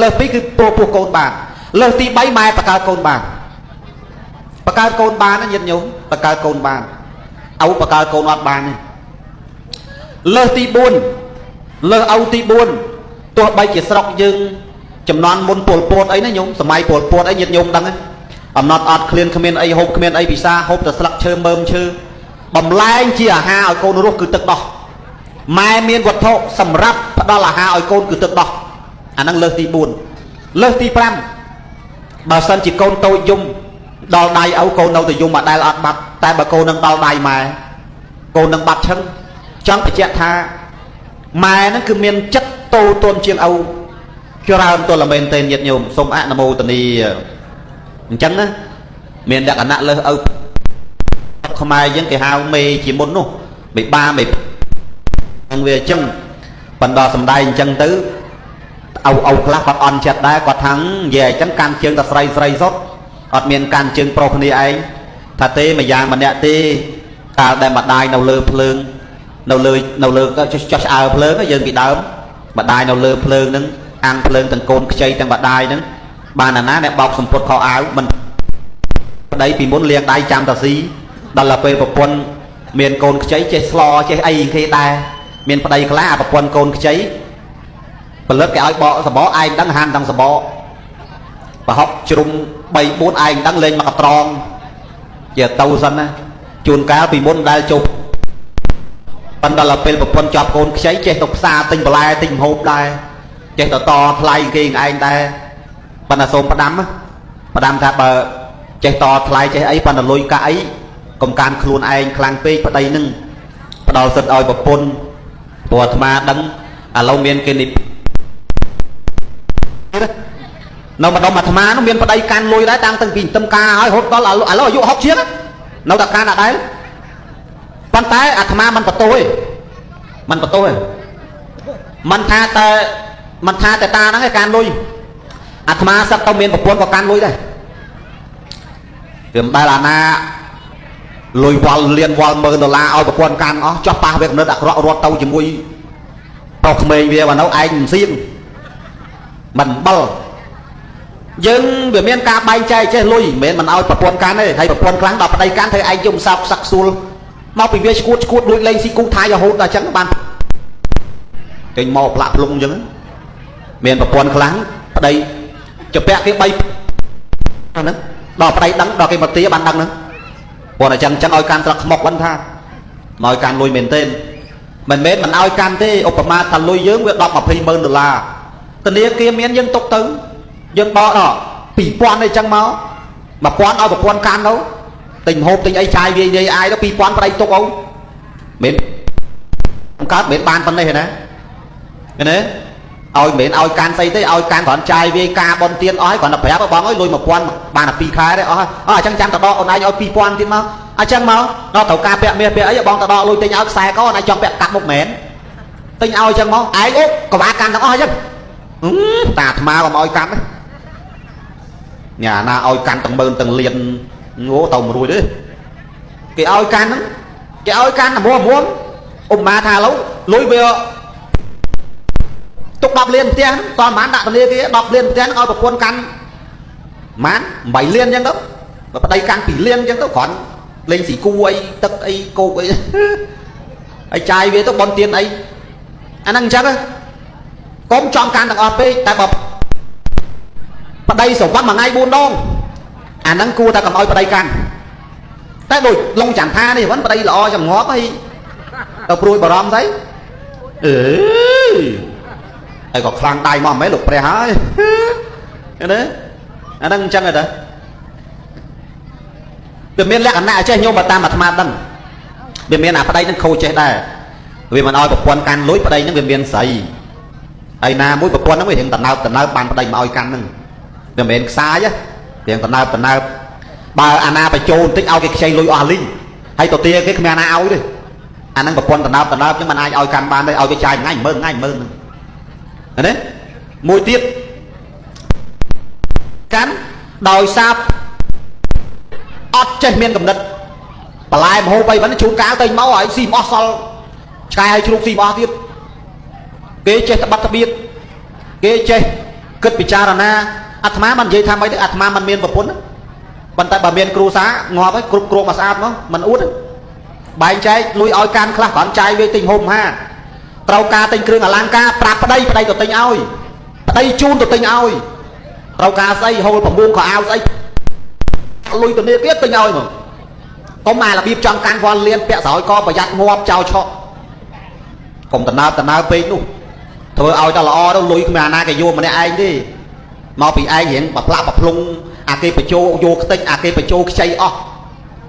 លើស2គឺពោពោះកូនបានលើសទី3ម៉ែបង្កើតកូនបានបង្កើតកូនបានណាញាតិញោមបង្កើតកូនបានឪបង្កើតកូនអត់បានទេលើសទី4លើសឪទី4ទោះបីជាស្រុកយើងចំនួនមុនពលពតអីណាញោមសម័យពលពតអីញាតិញោមដឹងអំណត់អត់ឃ្លានគ្មានអីហូបគ្មានអីពិសាហូបតែស្លឹកឈើមើមឈើបំលែងជាអាហារឲ្យកូនរស់គឺទឹកដោះម៉ែមានវត្ថុសម្រាប់ផ្ដល់អាហារឲ្យកូនគឺទឹកដោះអាហ្នឹងលើសទី4លើសទី5បើសិនជាកូនតូចយំដល់ដៃឪកូននៅតែយំអត់ដែលអត់បាត់តែបើកូននឹងដល់ដៃម៉ែកូននឹងបាត់ឈឹងចង់បញ្ជាក់ថាម៉ែហ្នឹងគឺមានចិត្តតូទន់ជាងឪច្រើនទល់មែនទេញាតិញោមសូមអនុមោទនាអញ្ចឹងណាមានលក្ខណៈលើសឪខ្មែរយើងគេហៅមេជាមុននោះមេបាមេហ្នឹងវាអញ្ចឹងបណ្ដោះសំដែងអញ្ចឹងទៅឪខ្លះគាត់អន់ចិត្តដែរគាត់ថានិយាយអញ្ចឹងកាន់ជើងតែស្រីស្រីសុទ្ធអត់មានកាន់ជើងប្រុសគ្នាឯងថាទេមួយយ៉ាងម្នាក់ទេកាលដែលម្ដាយនៅលើភ្លើងនៅលើចុះឆ្អើភ្លើងយើងពីដើមម្ដាយនៅលើភ្លើងហ្នឹងអាំងភ្លើងទាំងកូនខ្ចីទាំងម្ដាយហ្នឹងបានណាណាអ្នកបោកសម្ពុតខោអាវមិនប្តីពីមុនលាងដៃចាំតាស៊ីដល់ទៅពេលប្រពន្ធមានកូនខ្ចីចេះស្លចេះអីគេដែរមានប្តីខ្លះអាប្រពន្ធកូនខ្ចីផលិតគេឲ្យបកសបកឯងដឹងហានដឹងសបកប្រហុកជ្រុំ3 4ឯងដឹងលេងមកកត្រងជាទៅសិនណាជួនកាលពីមុនដែលជប់ប៉ុន្តែដល់ពេលប្រពន្ធជាប់កូនខ្ចីចេះទៅផ្សារទិញបន្លែទិញម្ហូបដែរចេះទៅតថ្លៃគេឯងដែរប៉ុន្តែសូមផ្ដាំផ្ដាំថាបើចេះតថ្លៃចេះអីប៉ុន្តែលុយកាក់អីកុំកាន់ខ្លួនឯងខ្លាំងពេកប្តីនឹងផ្ដល់សិទ្ធឲ្យប្រពន្ធព្រោះអាត្មាដឹងឥឡូវមានគេនេះនៅម្ដុំអាត្មានោះមានប្តីកាន់លុយដែរតាំងពីទឹមការហើយរហូតដល់ឥឡូវអាយុ60ជាងនៅតែកាន់អត់ដែរប៉ុន្តែអាត្មាមិនបន្ទោទេមិនបន្ទោទេមិនថាតែតាហ្នឹងឯងកាន់លុយអាត្មាសឹកទៅមានប្រពន្ធក៏កាន់លុយដែរវាមិនដែលអាណាលុយវល់លៀនវល់10000ដុល្លារឲ្យប្រពន្ធកាន់អស់ចោះប៉ះវាកំណត់អាក្រក់រត់ទៅជាមួយប្រុសក្មេងវាបើនៅឯងមិនសៀងមិនបិលយើងវាមានការបែងចែកចេះលុយមិនមែនមិនឲ្យប្រពន្ធកាន់ទេហើយប្រពន្ធខ្លាំងដល់ប្តីកាន់ធ្វើឯងយំសោកសឹកសួលមកពីវាឈួតឈួតលួចលេងស៊ីគូថៃរហូតដល់អញ្ចឹងបានចេញមកផ្លាក់ភ្លុងអញ្ចឹងមានប្រពន្ធខ្លាំងប្តីជពាក់គេ3ហ្នឹងដល់ប្តីដឹងដល់គេមកទាបានដឹងហ្នឹងព្រោះតែអញ្ចឹងអញ្ចឹងឲ្យកាន់ស្លឹកខ្មុកហ្នឹងថាមកឲ្យកាន់លុយមែនទេមិនមែនមិនឲ្យកាន់ទេឧបមាថាលុយយើងវា10 20ម៉ឺនដុល្លារធនាគារមានយើងទុកទៅយើងបកដល់2000អីចឹងមក1000ឲ្យប្រពន្ធកាន់ទៅទិញម្ហូបទិញអីចាយវាយាយអាយទៅ2000ប្តីទុកអូមិនកើតមិនបានប៉ុណ្ណេះណាឃើញទេ ឲ្យមិនមែនឲ្យកាន់ស្អីទេឲ្យកាន់គ្រាន់ចាយវាយការបនទៀនអស់ហើយគ្រាន់តែប្រាប់បងអើយលុយ1000បានតែ2ខែទេអស់ហើយអញ្ចឹងចាំទៅដកអូនឯងឲ្យ2000ទៀតមកអញ្ចឹងមកដល់ត្រូវការពាក់មាសពាក់អីបងទៅដកលុយទិញឲ្យខ្សែកអូនឯងចង់ពាក់កាប់មុខមែនទិញឲ្យអញ្ចឹងមកឯងអូកវ៉ាកាន់ទាំងអស់អញ្ចឹងតាអាត្មាក៏មកឲ្យកាន់ញ៉ាណាឲ្យកាន់ទាំងម៉ឺនទាំងលានអូទៅមិនរួចទេគេឲ្យកាន់ហ្នឹងគេឲ្យកាន់តែមួមួអ៊ំម៉ាថាឥឡូវលុយវាទុក10លានផ្ទះតើមិនបានដាក់ធនាគារ10លានផ្ទះឲ្យប្រពន្ធកាន់ម៉ាន8លានអញ្ចឹងទៅបើប្តីកាន់2លានអញ្ចឹងទៅគ្រាន់លេងស៊ីគូអីទឹកអីគោកអីហើយចាយវាទៅបនទៀនអីអាហ្នឹងអញ្ចឹងកុំចង់កាន់ទាំងអស់ពេកតែបើប្តីសវណ្ណមួយថ្ងៃ4ដងអាហ្នឹងគួរតែកុំឲ្យប្តីកាន់តែដូចលងចន្ទថានេះហ្នឹងប្តីល្អចំងាប់ហើយទៅព្រួយបារម្ភស្អីអឺហើយក៏ខ្លាំងដៃមកមិនមែនលោកព្រះហើយណាអាហ្នឹងអញ្ចឹងទេវាមានលក្ខណៈចេះញោមបើតាមអាត្មាដឹងវាមានអាប្តីហ្នឹងខូចចេះដែរវាមិនឲ្យប្រពន្ធកាន់លុយប្តីហ្នឹងវាមានស្រីហើយណាមួយប្រពន្ធហ្នឹងវារៀងតណើបតណើបបានប្តីមកឲ្យកាន់ហ្នឹងវាមិនមែនខ្សាយរៀងតណើបតណើបបើអាណាបញ្ចូលបន្តិចឲ្យគេខ្ចីលុយអស់លីងហើយទៅទាគេគ្មានអាណាឲ្យទេអាហ្នឹងប្រពន្ធតណើបតណើបចឹងមិនអាចឲ្យកាន់បានទេឲ្យគេចាយថ្ងៃ10000ថ្ងៃ10000ហ្នឹងណាមួយទៀតកាន់ដោយសារអត់ចេះមានកំណត់បន្លែមហូបអីហ្នឹងជួនកាលទៅមកឲ្យស៊ីមិនអស់សល់ឆ្កែឲ្យជ្រូកស៊ីមិនអស់ទៀតគេចេះត្បិតត្បៀតគេចេះគិតពិចារណាអាត្មាមិននិយាយថាម៉េចទេអាត្មាមិនមានប្រពន្ធប៉ុន្តែបើមានគ្រូសាងាប់ហើយគ្រប់គ្រងមកស្អាតមកមិនអួតបែងចែកលុយឲ្យកាន់ខ្លះគ្រាន់ចាយវាទិញហូបហាត្រូវការទិញគ្រឿងអលង្ការប្រាប់ប្តីប្តីទៅទិញឲ្យប្តីជូនទៅទិញឲ្យត្រូវការស្អីហូលប្រមួងខោអាវស្អីលុយទៅនេះទៀតទិញឲ្យមកកុំអារបៀបចង់កាន់វល់លៀនពាក់ស្រោយកប្រយ័ត្នងាប់ចោលឆក់កុំតណើបតណើពេកនោះធ្វើឲ្យតែល្អទៅលុយគ្មានអាណាគេយកម្នាក់ឯងទេមកពីឯងរៀងប្រផ្លាក់ប្រភ្លុងអាគេបញ្ចូលយកខ្ទេចអាគេបញ្ចូលខ្ចីអស់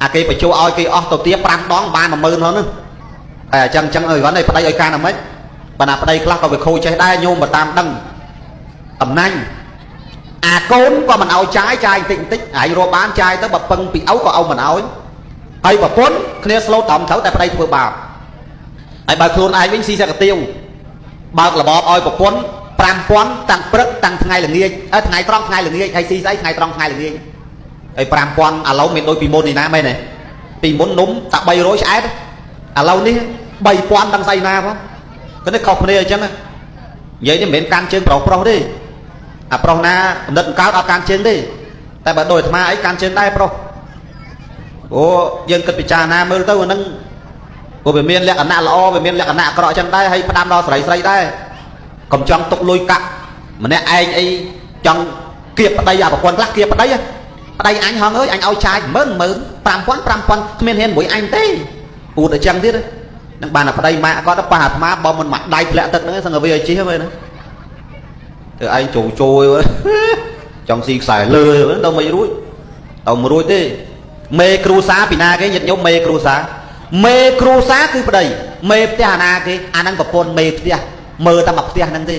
អាគេបញ្ចូលឲ្យគេអស់ទៅទៀត5ដងបាន10000ហ្នឹងតែអញ្ចឹងអញ្ចឹងអើយគាត់ឲ្យប្តីឲ្យកាន់តែម៉េចបណ្ណាប្តីខ្លះក៏វាខូចចេះដែរញោមបើតាមដឹងតំណាញ់អាកូនក៏មិនឲ្យចាយចាយបន្តិចបន្តិចឯងរកបានចាយទៅបើពឹងពីឪក៏ឪមិនឲ្យហើយប្រពន្ធគ្នាស្លូតត្រឹមត្រូវតែប្តីធ្វើបាបហើយបើខ្លួនឯងវិញស៊ីសកទៀវបើករបបឲ្យប្រពន្ធ5000តាំងព្រឹកតាំងថ្ងៃល្ងាចថ្ងៃត្រង់ថ្ងៃល្ងាចហើយស៊ីស្អីថ្ងៃត្រង់ថ្ងៃល្ងាចហើយ5000ឥឡូវមានដូចពីមុននេះណាមែនទេពីមុននំតែ300ឆ្អែតឥឡូវនេះ3000តាំងស្អីណាផងគឺនេះខុសគ្នាអញ្ចឹងនិយាយនេះមិនមែនកាន់ជើងប្រុសប្រុសទេអាប្រុសណាកំណត់កើតអត់កាន់ជើងទេតែបើដូចអាត្មាអីកាន់ជើងដែរប្រុសអូយើងគិតពិចារណាមើលទៅអាហ្នឹងព្រោះវាមានលក្ខណៈល្អវាមានលក្ខណៈអាក្រក់អញ្ចឹងដែរហើយផ្ដាំដល់ស្រីស្រីដែរកុំចង់ទុកលុយកាក់ម្នាក់ឯងអីចង់គៀបប្តីអាប្រពន្ធខ្លះគៀបប្តីប្តីអញហងអើយអញឲ្យចាយ10000 5000 5000គ្មានហ៊ានមួយអញទេអួតអញ្ចឹងទៀតនឹងបានតែប្តីម៉ាក់គាត់ប៉ះអាត្មាបើមិនមកដៃធ្លាក់ទឹកហ្នឹងសង្កវាឲ្យជិះមែនណាទៅឯងចូលចូលចង់ស៊ីខ្សែលើទៅមិនរួចទៅមិនរួចទេមេគ្រូសាពីណាគេញាតិញោមមេគ្រូសាមេគ្រូសាគឺប្តីមេផ្ទះអាណាគេអាហ្នឹងប្រពន្ធមេផ្ទះមើលតែមកផ្ទះហ្នឹងទេ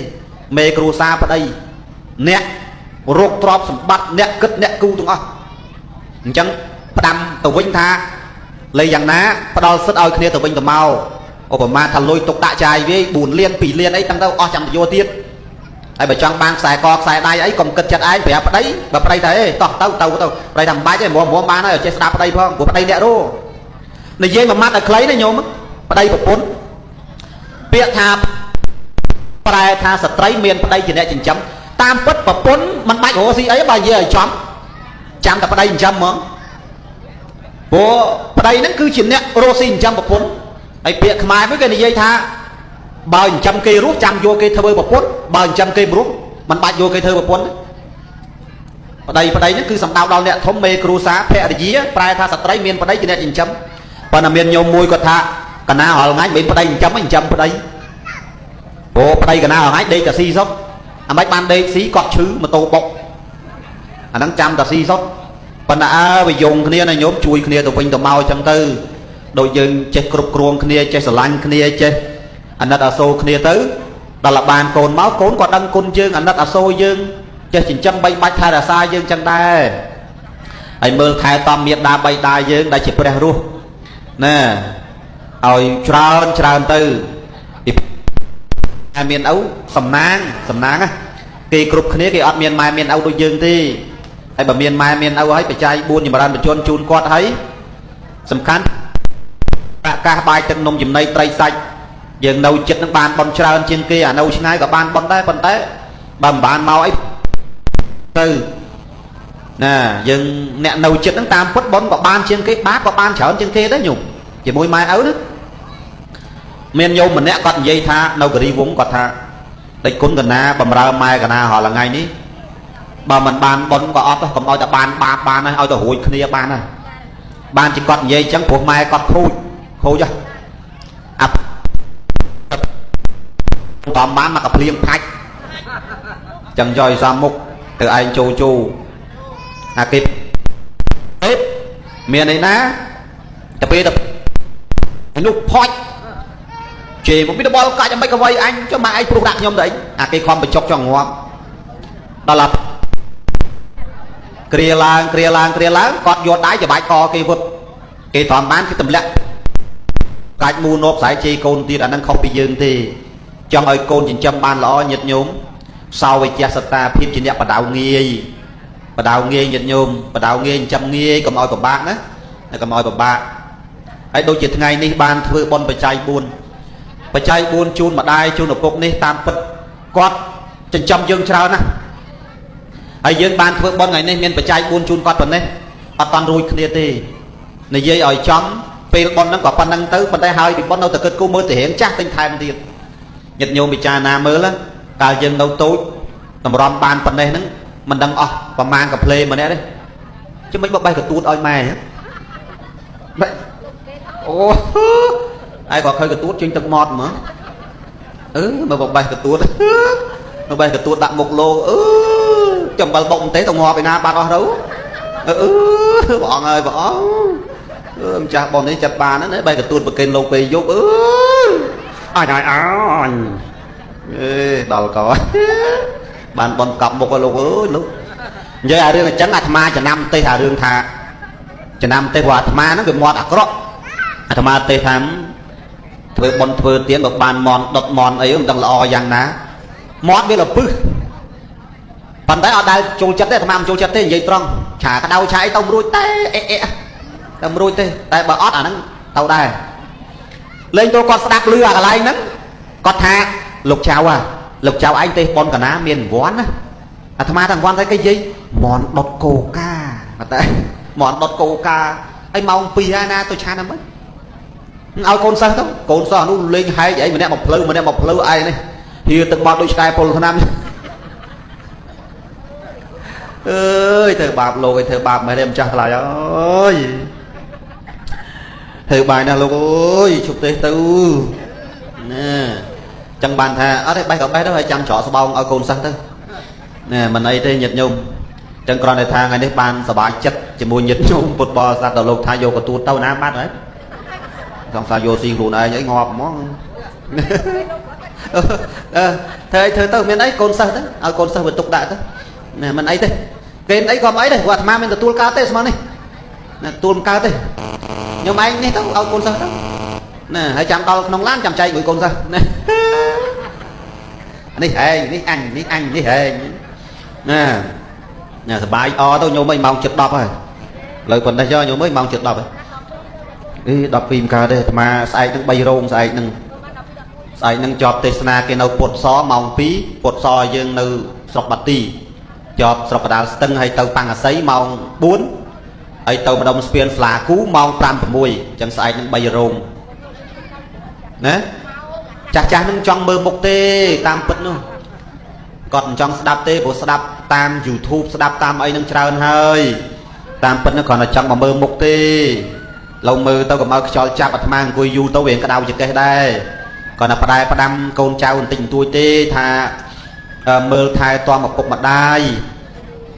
មេគ្រូសាប្តីអ្នករកទ្រព្យសម្បត្តិអ្នកគិតអ្នកគូទាំងអស់អញ្ចឹងផ្ដាំទៅវិញថាលេយ៉ាងណាផ្ដល់សិទ្ធឲ្យគ្នាទៅវិញទៅមកឧបមាថាលុយទុកដាក់ចាយវា4លាន2លានអីតាំងទៅអស់ចាំទៅយកទៀតហើយបើចង់បានខ្សែកខ្សែដៃអីកុំគិតចិត្តឯងប្រាប់ប្តីបើប្តីថាអេតោះទៅទៅទៅប្តីថាមិនបាច់ទេមុំមុំបានហើយចេះស្ដាប់ប្តីផងព្រោះប្តីអ្នករនិយាយមួយម៉ាត់ឲ្យខ្លីណាញោមប្តីប្រពន្ធពាក្យថាប្រែថាស្ត្រីមានប្តីជាអ្នកចិញ្ចឹមតាមពិតប្រពន្ធមិនបាច់រកស៊ីអីបើនិយាយឲ្យចំចាំតែប្តីចិញ្ចឹមហ្មងព្រោះប្តីហ្នឹងគឺជាអ្នករកស៊ីចិញ្ចឹមប្រពន្ធហើយពាក្យខ្មែរមួយគេនិយាយថាបើចិញ្ចឹមគេរស់ចាំយកគេធ្វើប្រពន្ធបើចិញ្ចឹមគេមិនរស់មិនបាច់យកគេធ្វើប្រពន្ធប្តីប្តីហ្នឹងគឺសំដៅដល់អ្នកធំមេគ្រួសារភរិយាប្រែថាស្ត្រីមានប្តីជាអ្នកចិញ្ចឹមប៉ុន្តែមានញោមមួយគាត់ថាកណារាល់ថ្ងៃមិនប្តីចិញ្ចឹមចិញ្ចឹមប្តីព្រោះប្តីកណារាល់ថ្ងៃដេកតែស៊ីសុទ្ធអាមិនបានដេកស៊ីគាត់ឈឺម៉ូតូបុកអាហ្នឹងចាំតែស៊ីសុទ្ធប៉ុន្តែអើវាយងគ្នាណាញោមជួយគ្នាទៅវិញទៅមកអញ្ចឹងទៅដូចយើងចេះគ្រប់គ្រងគ្នាចេះស្រឡាញ់គ្នាចេះអាណិតអាសូរគ្នាទៅ ដល់បានកូនមកកូនក៏ដឹងគុណយើងអាណិតអាសូរយើងចេះចិញ្ចឹមបីបាច់ថែរក្សាយើងចឹងដែរហើយមើលថែតំមេដាបៃតាយើងដែលជាព្រះរស់ណាឲ្យច្រើនច្រើនទៅពីតែមានឪសំណាងសំណាងណាគេគ្រប់គ្នាគេអត់មានម៉ែមានឪដូចយើងទេហើយបើមានម៉ែមានឪហើយបច្ច័យ4ចម្រើនបញ្ជនជូនគាត់ហើយសំខាន់ប្រកាសបាយទឹកនំចំណីត្រីសាច់យើងនៅចិត្តនឹងបានបនច្រើនជាងគេអានៅឆ្ងាយក៏បានបនដែរប៉ុន្តែបើមិនបានមកអីទៅណាយើងអ្នកនៅចិត្តនឹងតាមពុតបនក៏បានជាងគេបាបក៏បានច្រើនជាងគេដែរញោមជាមួយម៉ែឪណាមានញោមម្នាក់គាត់និយាយថានៅគិរីវង្សគាត់ថាដេចគុណកណាបំរើម៉ែកណារាល់ថ្ងៃនេះបើមិនបានបនក៏អត់កុំឲ្យតែបានបាបបានហើយឲ្យទៅរួចគ្នាបានហើយបានជាគាត់និយាយអញ្ចឹងព្រោះម៉ែគាត់ខូចខូចហ៎អាតំបានមកកភ្លៀងផាច់ចឹងយកឲ្យសំមុខទៅឯងចូលចូលអាគេមានអីណាទៅពេលទៅនោះផាច់ជេរមកពីដបល់កាច់អីមិនក៏វៃអញចុះម៉ែឯងព្រោះដាក់ខ្ញុំទៅអីអាគេខំបញ្ចុកចង់ងាប់ដល់ឡាគ្រាឡើងគ្រាឡើងគ្រាឡើងគាត់យកដៃច្បាច់កគេវឹបគេត្រង់បានគេទម្លាក់កាច់មូនប់ស្អែកជេរកូនទៀតអានឹងខុសពីយើងទេចង់ឲ្យកូនចិញ្ចឹមបានល្អញាតិញោមសោវិជ្ជាសតាភាពជាអ្នកបដៅងាយបដៅងាយញាតិញោមបដៅងាយចិញ្ចឹមងាយកុំឲ្យពិបាកណាកុំឲ្យពិបាកហើយដូចជាថ្ងៃនេះបានធ្វើបុណ្យបច្ច័យ4បច្ច័យ4ជូនម្ដាយជូនឪពុកនេះតាមពិតគាត់ចិញ្ចឹមយើងច្រើនណាស់ហើយយើងបានធ្វើបុណ្យថ្ងៃនេះមានបច្ច័យ4ជូនគាត់ប៉ុណ្ណេះអត់តាន់រួចគ្នាទេនិយាយឲ្យចំពេលបុណ្យហ្នឹងក៏ប៉ុណ្្នឹងទៅប៉ុន្តែហើយពីបុណ្យនៅតែគិតគូរមើលទៅរៀងចាស់ទិញថែមទៀតញាតិញោមពិចារណាមើលកាលយើងនៅតូចតម្រាំបានប៉ុណ្ណេះហ្នឹងមិនដឹងអស់ប្រមាណកាផ្លេម្នាក់ទេចាំមិនបបេះកទួតឲ្យម៉ែបែអូឯងក៏ឃើញកទួតចេញទឹកមាត់ហ្មងអឺមកបបេះកទួតមកបេះកទួតដាក់មុខលោអឺចំបិលបុកទេទៅងាប់ឯណាបាត់អស់ទៅអឺព្រះអង្គអើយព្រះអង្គអឺម្ចាស់ប៉ុននេះចាប់បានណាបេះកទួតប្រគេនលោកពេលយប់អឺអញអញអញអេដល់កបានបនកប់មុខឲ្យលោកអើយលោកនិយាយអារឿងអញ្ចឹងអាត្មាចំណាំទេសអារឿងថាចំណាំទេសព្រោះអាត្មាហ្នឹងវាមាត់អាក្រក់អាត្មាទេសថាធ្វើបន់ធ្វើទៀនបើបានមន់ដុតមន់អីមិនដឹងល្អយ៉ាងណាមាត់វាលពឹសប៉ុន្តែអត់ដែលចូលចិត្តទេអាត្មាមិនចូលចិត្តទេនិយាយត្រង់ឆាក្តៅឆាអីទៅមិនរួចទេអេអេទៅមិនរួចទេតែបើអត់អាហ្នឹងទៅដែរលេងទៅគាត់ស្ដាប់លឺអាកន្លែងហ្នឹងគាត់ថាលោកចៅហ่ะលោកចៅឯងទេសប៉ុនកណាមានវ័នណាអាត្មាទាំងវ័នតែគេនិយាយមន់ដុតកូកាតែមន់ដុតកូកាហើយម៉ោង2ហើយណាទៅឆានហ្នឹងមិនឲ្យកូនសិស្សទៅកូនសិស្សនោះលេងហែកអីម្នាក់មកផ្លូវម្នាក់មកផ្លូវឯងនេះហៀទឹកមាត់ដូចឆ្កែពុលឆ្នាំអើយធ្វើបាបលោកឯងធ្វើបាបមែនទេម្ចាស់ថ្លៃអើយធ្វើបាយណាស់លោកអើយជប់ទេសទៅណាចឹងបានថាអត់ទេបេះក៏បេះទៅហើយចាំច្រកស្បោងឲ្យកូនសិស្សទៅណែមិនអីទេញាតិញោមចឹងគ្រាន់តែថាថ្ងៃនេះបានសប្បាយចិត្តជាមួយញាតិញោមពុទ្ធបរិស័ទដល់លោកថាយកកទួតទៅណាបាត់ហើយសង្សារយកស៊ីខ្លួនឯងអីងាប់ហ្មងអឺធ្វើអីធ្វើទៅមានអីកូនសិស្សទៅឲ្យកូនសិស្សវាទុកដាក់ទៅណែមិនអីទេគេអីក៏មិនអីដែរព្រោះអាត្មាមិនទទួលកើតទេស្មើនេះណាទទួលមិនកើតទេខ្ញុំឯងនេះទៅឲ្យកូនសិស្សទៅណាហើយចាំដល់ក្នុងឡានចាំចែកមួយកូនសិស្សណានេះឯងនេះអញនេះអញនេះឯងណាណាសបាយអទៅញោមអីម៉ោង7:10ហើយលើប៉ុណ្ណេះចុះញោមអីម៉ោង7:10ហើយអី12មិនកើតទេអាត្មាស្អែកនឹង3រោងស្អែកនឹងជាប់ទេសនាគេនៅពុតសម៉ោង2ពុតសយើងនៅស្រុកបាទីជាប់ស្រុកកដាលស្ទឹងហើយទៅប៉ាំងអាស័យម៉ោង4ហើយទៅម្ដុំស្ពានស្លាគូម៉ោង5 6អញ្ចឹងស្អែកនឹង3រោងណាចាស់ចាស់នឹងចង់មើលមុខទេតាមពិតនោះគាត់មិនចង់ស្ដាប់ទេព្រោះស្ដាប់តាម YouTube ស្ដាប់តាមអីនឹងច្រើនហើយតាមពិតនោះគ្រាន់តែចង់មកមើលមុខទេលោកមើលទៅកុំឲ្យខ្យល់ចាប់អាត្មាអង្គុយយូរទៅវាក្តៅចង្កេះដែរគាត់តែផ្ដែផ្ដាំកូនចៅបន្តិចបន្តួចទេថាមើលថែទាំឪពុកម្ដាយ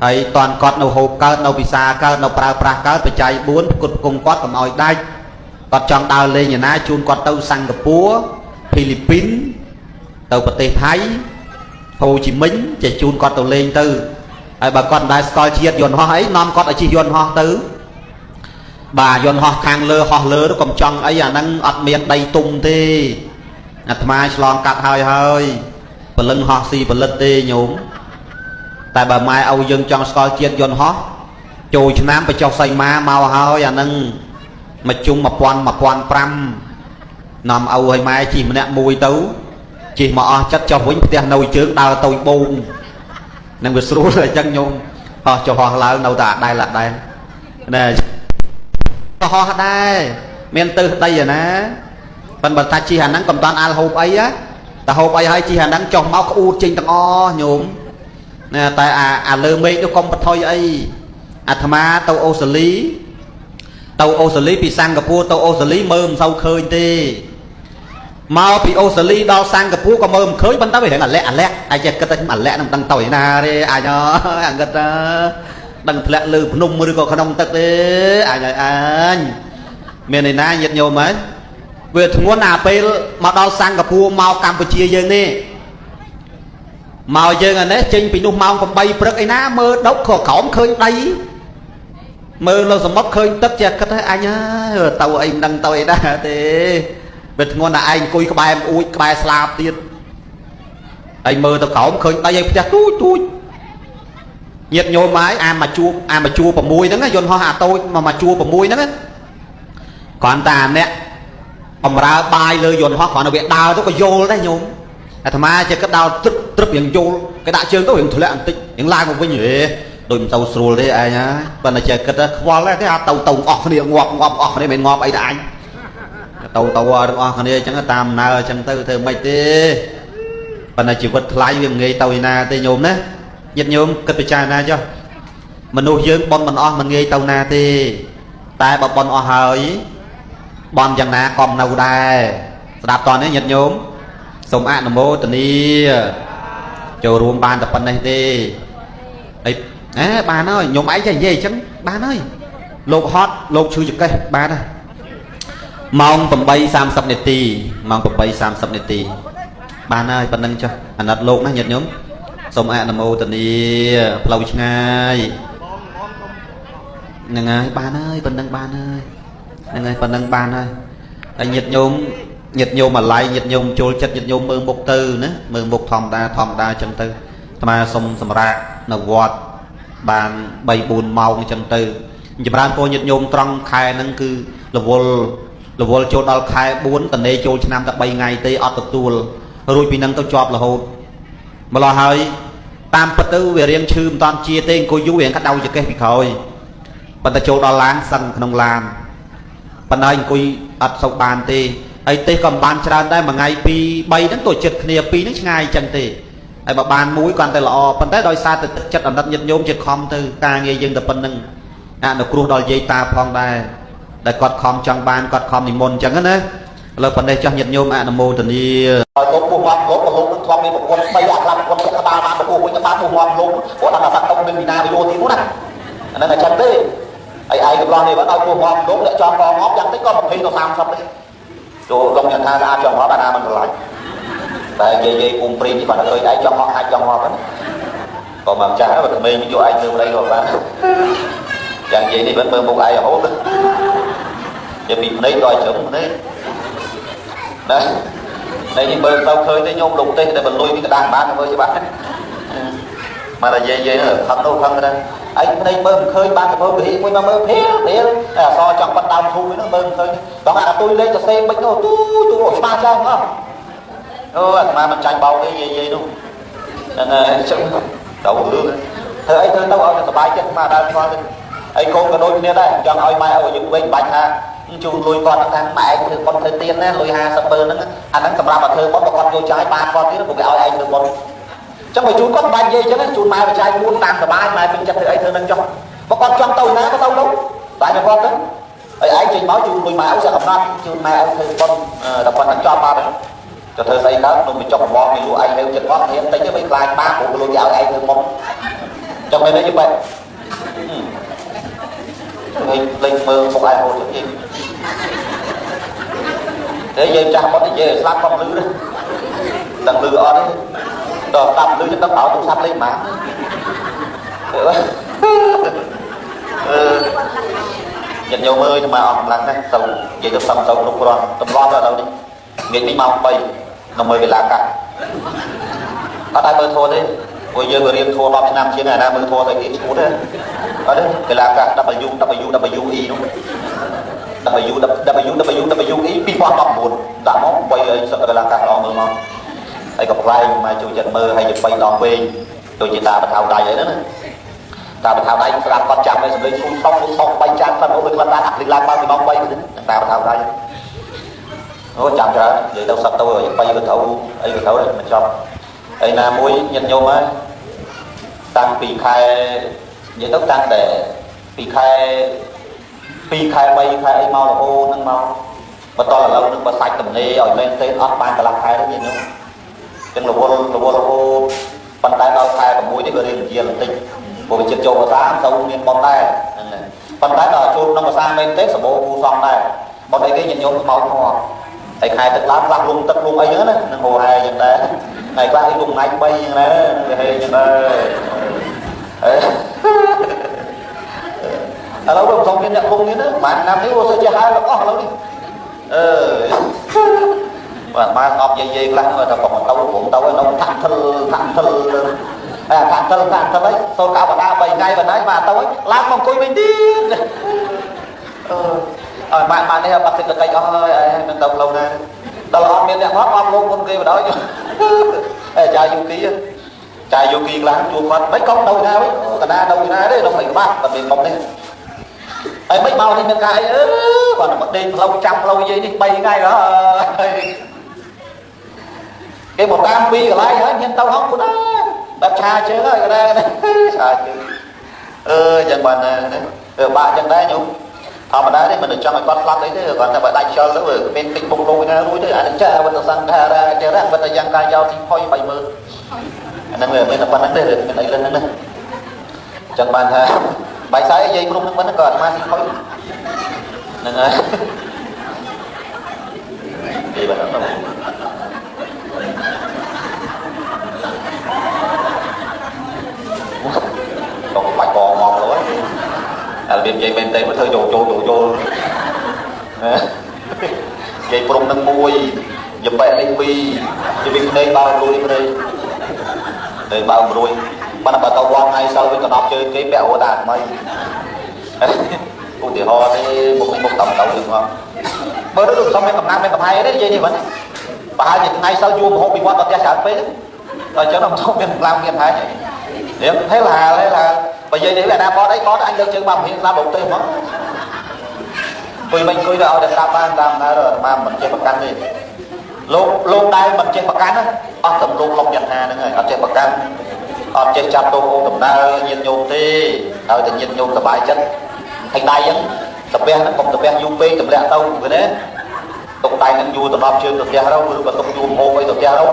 ហើយតន់គាត់នៅហូបកើតនៅពិសាកើតនៅប្រើប្រាស់កើតបច្ច័យ4ផ្គត់ផ្គង់គាត់កុំឲ្យដាច់គាត់ចង់ដើរលេងឯណាជូនគាត់ទៅសិង្ហបុរីហ្វីលីពីន ទៅប្រទេសថៃហូជីមិញចេះជូនគាត់ទៅលេងទៅហើយបើគាត់មិនដែលស្គាល់ជាតិយន្តហោះអីនាំគាត់ឲ្យជិះយន្តហោះទៅបាទយន្តហោះខាងលើហោះលើទៅកុំចង់អីអាហ្នឹងអត់មានដីទុំទេអាត្មាឆ្លងកាត់ហើយហើយពលឹងហោះស៊ីផលិតទេញោមតែបើម៉ែឪយើងចង់ស្គាល់ជាតិយន្តហោះចូលឆ្នាំបញ្ចុះសីមាមកហើយអាហ្នឹងមកជុំ1000 1500នាំឪឲ្យម៉ែជិះម្នាក់មួយទៅជិះមកអស់ចិត្តចុះវិញផ្ទះនៅជើងដើរទៅបូងនឹងវាស្រួលអញ្ចឹងញោមហោះចុះហោះឡើងនៅតែអដែលអដែលណែក៏ហោះដែរមានទិសដីឯណាប៉ុន្តែបើថាជិះអាហ្នឹងកំតាន់អាល់ហូបអីណាតែហូបអីហើយជិះអាហ្នឹងចុះមកក្អួតចេញទាំងអស់ញោមណាតែអាលើមេឃនោះកុំបថុយអីអាត្មាទៅអូស្ត្រាលីទៅអូស្ត្រាលីពីសិង្ហបុរីទៅអូស្ត្រាលីមើលមិនសូវឃើញទេមកពីអូស្ត្រាលីដល់សិង្ហបុរីក៏មើលមិនឃើញប៉ុន្តែវារៀងអាលាក់អាលាក់អាចចេះគិតថាអាលាក់នឹងដឹងទៅឯណាទេអាចអើយអាគិតថាដឹងធ្លាក់លើភ្នំឬក៏ក្នុងទឹកទេអាចឲ្យអញមានឯណាញាតិញោមហើយវាធ្ងន់អាពេលមកដល់សិង្ហបុរីមកកម្ពុជាយើងនេះមកយើងអានេះចេញពីនោះម៉ោង8ព្រឹកឯណាមើលដុកក៏ក្រោមឃើញដីមើលលើសមុទ្រឃើញទឹកចេះគិតថាអញហើយទៅអីមិនដឹងទៅអីដែរទេវាធ្ងន់តែឯងអង្គុយក្បែរអួចក្បែរស្លាបទៀតហើយមើលទៅក្រោមឃើញដីឲ្យផ្ទះទូចទូចញាតិញោមហើយអាមកជួបអាមកជួ6ហ្នឹងយន្តហោះអាតូចមកជួ6ហ្នឹងគ្រាន់តែអាអ្នកបំរើបាយលើយន្តហោះគ្រាន់តែវាដើរទៅក៏យល់ដែរញោមអាត្មាចេះគិតដល់ត្រឹបត្រឹបរៀងយល់គេដាក់ជើងទៅរៀងធ្លាក់បន្តិចរៀងឡើងមកវិញហេដូចមិនសូវស្រួលទេឯងហើយប៉ុន្តែចេះគិតថាខ្វល់ទេអាទៅទៅអស់គ្នាងាប់ងាប់អស់គ្នាមិនងាប់អីតែអញទៅទៅទាំងអស់គ្នាអញ្ចឹងតាមដំណើរអញ្ចឹងទៅធ្វើម៉េចទេប៉ុន្តែជីវិតថ្លៃវាមិនងាយទៅឯណាទេញោមណាញាតិញោមគិតពិចារណាចុះមនុស្សយើងប៉ុនមិនអស់មិនងាយទៅណាទេតែបើប៉ុនអស់ហើយបនយ៉ាងណាក៏មិននៅដែរស្ដាប់តនេះញាតិញោមសូមអនុមោទនាចូលរួមបានតែប៉ុណ្ណេះទេហើយអេបានហើយញោមឯងចេះនិយាយអញ្ចឹងបានហើយលោកហត់លោកឈឺចង្កេះបានហើយម៉ោង8:30នាទីម៉ោង8:30នាទីបានហើយប៉ុណ្្នឹងចុះអាណិតលោកណាញាតិញោមសូមអនុមោទនាផ្លូវឆ្ងាយហ្នឹងហើយបានហើយប៉ុណ្្នឹងបានហើយហ្នឹងហើយប៉ុណ្្នឹងបានហើយហើយញាតិញោមញាតិញោមអាឡ័យញាតិញោមចូលចិត្តញាតិញោមមើលមុខទៅណាមើលមុខធម្មតាធម្មតាអញ្ចឹងទៅអាត្មាសុំសម្រាកនៅវត្តបាន3 4ម៉ោងអញ្ចឹងទៅចម្រើនពរញាតិញោមត្រង់ខែហ្នឹងគឺរវល់រវល់ចូលដល់ខែ4តនេចូលឆ្នាំតែ3ថ្ងៃទេអត់ទទួលរួចពីហ្នឹងទៅជាប់រហូតម្លោះហើយតាមពិតទៅវារៀងឈឺមិនតាន់ជាទេអង្គុយយូររៀងក្តៅចង្កេះពីក្រោយប៉ុន្តែចូលដល់ឡានសឹងក្នុងឡានប៉ុន្តែអង្គុយអត់សូវបានទេហើយទេសក៏មិនបានច្រើនដែរមួយថ្ងៃ2 3ហ្នឹងទៅចិត្តគ្នា2ហ្នឹងឆ្ងាយអញ្ចឹងទេហើយបើបានមួយគាត់តែល្អប៉ុន្តែដោយសារតែទឹកចិត្តអាណិតញាតិញោមជាខំទៅការងារយើងតែប៉ុណ្្នឹងអនុគ្រោះដល់យាយតាផងដែរដែលគាត់ខំចង់បានគាត់ខំនិមន្តអញ្ចឹងណាឥឡូវប៉ុណ្ណេះចោះញាតិញោមអនុមោទនាឲ្យលោកពោះងាប់លោកក៏លោកនឹងធ្លាប់មានប្រពន្ធ3អាខ្លះប្រពន្ធពាក់ក្បាលបានប្រពោះវិញទៅបានពោះងាប់លោកព្រោះដល់អាសត្វតុកមានពីណាទៅយោទីនោះណាអាហ្នឹងអញ្ចឹងទេហើយឯងកំឡោះនេះបើឲ្យពោះងាប់លោកអ្នកចង់កងាប់យ៉ាងតិចក៏20ទៅ30ទេចូលលោកអ្នកថាស្អាតចង់ងាប់អាណាមិនស្រឡាញ់តែយាយយាយគុំព្រីងនេះគាត់ឃើញឯងចង់ងាប់អាចចង់ងាប់ហ្នឹងក៏មកចាស់បើក្មេងយកឯងធ្វើប្តីក៏បានយ៉ាងយាយនេះមិនមើលមុខឯងរហូតជាពីភ្នែកដល់ជ្រុងភ្នែកណានេះមើលទៅឃើញទេញោមលោកទេសដែលបលុយពីក្តារបានមើលច្បាស់មកតែយាយយាយខឹងនោះខឹងដែរឯងភ្នែកមើលមិនឃើញបានទៅមើលពហិមួយមកមើលភៀលភៀលអសចង់បាត់ដើមធូហ្នឹងមើលមិនឃើញដល់អាទុយលេខទៅសេមិននោះទូទូច្បាស់ចាស់អស់អូអាត្មាមិនចាញ់បោកទេយាយយាយនោះហ្នឹងហើយអញ្ចឹងទៅរឿងធ្វើអីធ្វើទៅឲ្យតែសុបាយចិត្តមកដល់ស្គាល់ទៅហើយកូនក៏ដូចគ្នាដែរចង់ឲ្យម៉ែឲ្យអាយុវិញបាច់ថាជូនលុយគាត់ថាម៉ែឯងធ្វើបុណ្យធ្វើទានណាលុយ50ម៉ឺនហ្នឹងអាហ្នឹងសម្រាប់ឲ្យធ្វើបុណ្យបើគាត់យកចាយបានគាត់ទៀតព្រោះគេឲ្យឯងធ្វើបុណ្យអញ្ចឹងបើជូនគាត់បាច់និយាយអញ្ចឹងជូនម៉ែបច្ច័យ4តាមសបាយម៉ែពេញចិត្តធ្វើអីធ្វើនឹងចុះបើគាត់ចង់ទៅណាក៏ទៅនោះបាច់ទៅគាត់ទៅហើយឯងចេញមកជូនលុយម៉ែឲ្យសកំណត់ជូនម៉ែឲ្យធ្វើបុណ្យតែប៉ុណ្្នឹងចប់បាត់ហើយចុះធ្វើស្អីកើតនំបញ្ចុកកំងគេលក់ឯងទៅចិត្តគាត់ហ៊ានតិចទៅវិញខ្លាចបាព្រោះលុយគេឲ្យឯងធ្វើបុណ្យចង់មែនទេយបែលេងលេងមើលមុខឯងហូតទៅទេយើងចាស់បាត់និយាយស្លាប់គាត់លឺទេ ដឹងលឺអត់ទេដល់ស្ដាប់លឺចឹងដឹងអោទូរស័ព្ទលេខប៉ុន្មានអឺញាតិញោមអើយមកអស់កម្លាំងណាស់ទៅនិយាយទៅសំទៅគ្រប់គ្រាន់ទម្លាប់ដល់ឥឡូវនេះងាកនេះម៉ោង3នៅមើលវេលាកាត់អត់ដែរមើលធម៌ទេព្រោះយើងរៀនធម៌10ឆ្នាំជាងអាណាមើលធម៌ទៅគេឈួតទេអត់ទេវេលាកាត់ W W W E នោះ W W W W E 2019ដាក់មកបីឲ្យសឹកវេលាកាត់ល្អមើលមកហើយក៏ប្លែកមកចូលចិត្តមើលហើយទៅ3ដងវិញដូចជាតាបថៅដៃអីហ្នឹងណាតាបថៅដៃស្ដាប់គាត់ចាំឲ្យសម្លេងឈូសសុកសុក3ចានសិនអូដូចគាត់តាអាភ្លីឡើងមកពីម៉ោង3តាបថៅដៃអូចាំច្រើននិយាយទៅសឹកទៅបីក៏ត្រូវអីក៏ត្រូវមិនចប់ហើយណាមួយញាតិញោមហើយតាំងពីខែនិយាយទៅតាំងតែពីខែ2ខែ3ខែអីមករហូតហ្នឹងមកបន្តឥឡូវនឹងបើសាច់ទំនេរឲ្យមែនទេអត់បានកន្លះខែទេញាតិញោមចឹងរវល់រវល់រហូតប៉ុន្តែដល់ខែ6នេះក៏រៀនវិជាបន្តិចព្រោះវាចិត្តចូលភាសាមិនសូវមានប៉ុនដែរហ្នឹងហើយប៉ុន្តែដល់ចូលក្នុងភាសាមែនទេសបោគូសងដែរប៉ុន្តែគេញាតិញោមខ្មោចមកហើយខែទឹកឡើងខ្លះលងទឹកលងអីចឹងណានឹងហោហែចឹងដែរថ្ងៃខ្លះអីលងថ្ងៃ3ចឹងដែរវាហេចឹងដែរអេឥឡូវវាមិនសូវមានអ្នកលងទៀតណាបានឆ្នាំនេះវាសូវចេះហើយអស់ឥឡូវនេះអឺបាទបានស្អប់យាយយាយខ្លះថាកុំទៅព្រមទៅនៅថាក់ថិលថាក់ថិលហើយថាក់ថិលថាក់ថិលហើយសូត្រកៅបដា3ថ្ងៃបណ្ដាបាទទៅឡើងមកអង្គុយវិញទៀតអឺឲ្យម៉ាក់ម៉ាក់នេះបាត់សេដ្ឋកិច្ចអស់ហើយឯងមិនទៅផ្លូវណាដល់អត់មានអ្នកមកអត់លោកមុនគេបណ្ដោយអេចាយូគីចាយូគីខ្លះជួបគាត់មិនកុំទៅណាវិញកណាទៅណាទេដល់មិនក្បាស់គាត់មានកុំនេះហើយមិនមកនេះមានការអីអឺគាត់មកដេកផ្លូវចាំផ្លូវយាយនេះ3ថ្ងៃហើយគេមកតាមពីកន្លែងហើយមានទៅហងពុណាបែបឆាជើងហើយកណាឆាជើងអឺយ៉ាងបានណាវាបាក់ចឹងដែរញោមធម្មតាទេមិនចង់ឲ្យគាត់ស្លាប់អីទេគាត់តែបើដាច់ខ្យល់ទៅវាមានតិចបុកលុយណារួចទេអានេះចាវត្តសង្ខារាចរៈវត្តយ៉ាងកាយោទីផុយ30000អាហ្នឹងវាមានតែប៉ុណ្្នឹងទេមានអីលើហ្នឹងណាចឹងបានថាបាយសាយយាយព្រំហ្នឹងមិនក៏អាត្មាស៊ីផុយហ្នឹងហើយនិយាយបែបហ្នឹងកបាច់កងមកលើហើយរបៀបនិយាយមែនទេមកធ្វើចូលចូលចូលចូលណានិយាយព្រំនឹងមួយយបែកនេះពីរនិយាយភ្នែកបើរួយភ្នែកទៅបើរួយប៉ុន្តែបើទៅវត្តថ្ងៃសិលវិញកណ្ដប់ជើងគេពាក់រត់អាថ្មីឧទាហរណ៍ទេមុខនេះមុខតំទៅយើងមកមើលទៅដូចសំមានកំណាំមានកំហែទេនិយាយនេះហ្នឹងប្រហែលជាថ្ងៃសិលយូរមហូបពីវត្តដល់ផ្ទះច្រើនពេកដល់អញ្ចឹងមិនសូវមានកម្លាំងមានហែរៀងហេឡាហេឡាបើនិយាយនេះអាណាបតអីបតអញលើកជើងមករៀងស្លាប់លោកទេហ្មងអង្គុយមិនអង្គុយទៅឲ្យតែស្ដាប់បានតាមណាអាត្មាមិនចេះប្រកាន់ទេលោកដែលមិនចេះប្រកាន់ណាអស់តំលោកលុកយថាហ្នឹងហើយអត់ចេះប្រកាន់អត់ចេះចាប់ទោសអូដំណើរញាតិញោមទេឲ្យតែញាតិញោមសប្បាយចិត្តហើយដៃហ្នឹងសាពះហ្នឹងកុំសាពះយូរពេកទម្លាក់ទៅឃើញទេទុកដៃហ្នឹងយូរត្រឡប់ជើងទៅផ្ទះទៅឬក៏ទុកយូរហូបអីទៅផ្ទះទៅ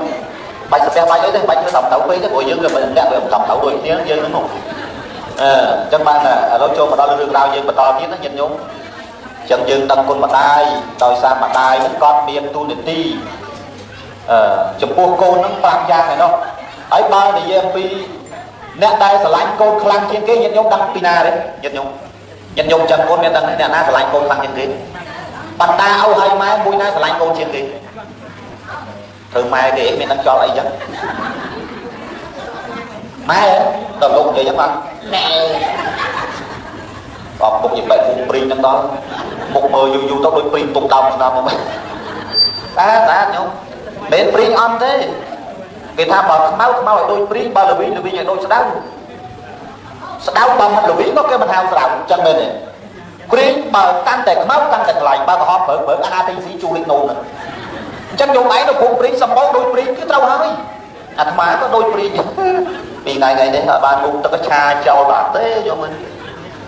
បាច់សាពះបាច់អីទេបាច់ធ្វើតាមទៅពេកទេព្រោះយើងវាមិនលាក់វាមិនតាមទៅដូចគ្នាយើងហ្នឹងនោះអឺអញ្ចឹងបានឥឡូវចូលមកដល់រឿងរ៉ាវយើងបន្តទៀតណាញាតិញោមអញ្ចឹងយើងដឹងគុណម្ដាយដោយសារម្ដាយហ្នឹងគាត់មានទូនាទីអឺចំពោះកូនហ្នឹង5យ៉ាងឯណោះហើយបើនិយាយអំពីអ្នកដែលស្រឡាញ់កូនខ្លាំងជាងគេញាតិញោមដឹងពីណាទេញាតិញោមញាតិញោមចឹងកូនមានដឹងអ្នកណាស្រឡាញ់កូនខ្លាំងជាងគេបណ្ដាឪហើយម៉ែមួយណាស្រឡាញ់កូនជាងគេធ្វើម៉ែគេមានដឹងចោលអីចឹងម៉ែដល់លោកនិយាយចឹងបាទណែអបពុកយបែកពុកព្រីងហ្នឹងដល់មុខមើលយូរយូរទៅដូចព្រីងទុំដើមឆ្នាំមកតាតាញោមមិនព្រីងអត់ទេគេថាបើខ្មៅខ្មៅឲ្យដូចព្រីងបើល្វីងល្វីងឲ្យដូចស្ដៅស្ដៅបើមិនល្វីងក៏គេមិនហៅស្ដៅចឹងមែនទេព្រីងបើកាន់តែខ្មៅកាន់តែថ្លៃបើក្រហមព្រឹកព្រឹកអាណាទីស៊ីជូលិចនោនហ្នឹងអញ្ចឹងញោមឯងនៅភូមិព្រីងសម្បូរដូចព្រីងគឺត្រូវហើយអាត្មាក៏ដូចព្រីងពីថ្ងៃថ្ងៃនេះអត់បានមុខទឹកឆាចោលបាត់ទេញោម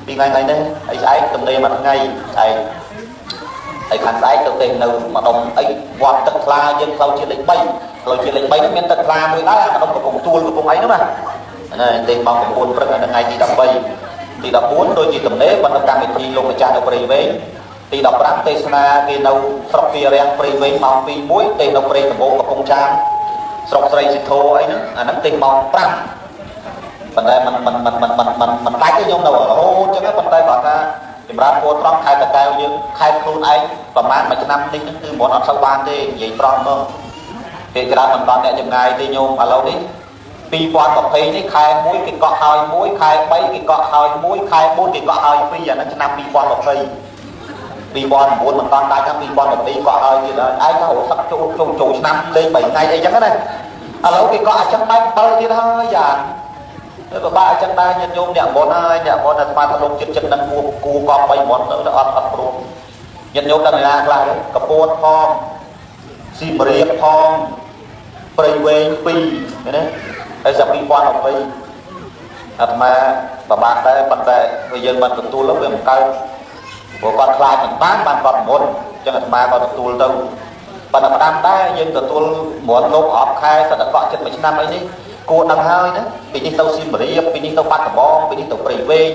ពីថ្ងៃថ្ងៃនេះអីស្អែកទំនេរមួយថ្ងៃស្អែកហើយខាងស្អែកទៅទេនៅម្ដុំអីវត្តទឹកថ្លាយើងផ្លូវជាតិលេខ3ផ្លូវជាតិលេខ3ហ្នឹងមានទឹកថ្លាមួយដែរអាម្ដុំកំពង់ទួលកំពង់អីហ្នឹងណាហ្នឹងទេម៉ោង9ព្រឹកនៅថ្ងៃទី13ទី14ដូចជាទំនេរបន្តកម្មវិធីលោកម្ចាស់នៅព្រៃវែងទី15ទេសនាគេនៅស្រុកពីរាំងព្រៃវែងម៉ោង2:01ទេនៅព្រៃដំបូងកំពង់ចាម ស្រុកស្រីសិទ្ធោអីហ្នឹងអាហ្នឹងទេសម៉ោង5ប៉ុន្តែมันมันมันมันมันมันมันដាច់ទេញោមនៅរហូតចឹងប៉ុន្តែគាត់ថាចម្រើនពរត្រង់ខេត្តតកែវយើងខេត្តខ្លួនឯងប្រហែលមួយឆ្នាំនេះហ្នឹងគឺមិនអត់សូវបានទេនិយាយត្រង់មកគេច្រើនមិនបានអ្នកចម្ងាយទេញោមឥឡូវនេះ2020នេះខែ1គេកក់ហើយ1ខែ3គេកក់ហើយ1ខែ4គេកក់ហើយ2អាហ្នឹងឆ្នាំ2020 2009មិនតាន់ដាច់ហ្នឹង2012កក់ហើយទៀតហើយឯងថារសឹកចូលចូលចូលឆ្នាំលេង3ថ្ងៃអីចឹងណាឥឡូវគេកក់អញ្ចឹងបែប7ទៀតហើយយ៉ាងទៅពិបាកអញ្ចឹងដែរញាតិញោមអ្នកមុនហើយអ្នកមុនអាត្មាថាលោកចិត្តចិត្តនឹងគួគួកប់3មុនទៅអត់អត់ព្រមញាតិញោមដឹងណាខ្លះទេកពតផងសៀមរាបផងព្រៃវែង2ឃើញទេហើយសា2020អាត្មាពិបាកដែរប៉ុន្តែវាយើងមិនទទួលទៅវាមិនកើតព្រោះគាត់ខ្លាចមិនបានបានគាត់មុនអញ្ចឹងអាត្មាក៏ទទួលទៅប៉ុន្តែផ្ដាំដែរយើងទទួលមន្តលោកអបខែសតកក់ចិត្តមួយឆ្នាំអីនេះគួរដឹងហើយណាពីនេះទៅសៀមរាបពីនេះទៅបាត់ដំបងពីនេះទៅព្រៃវែង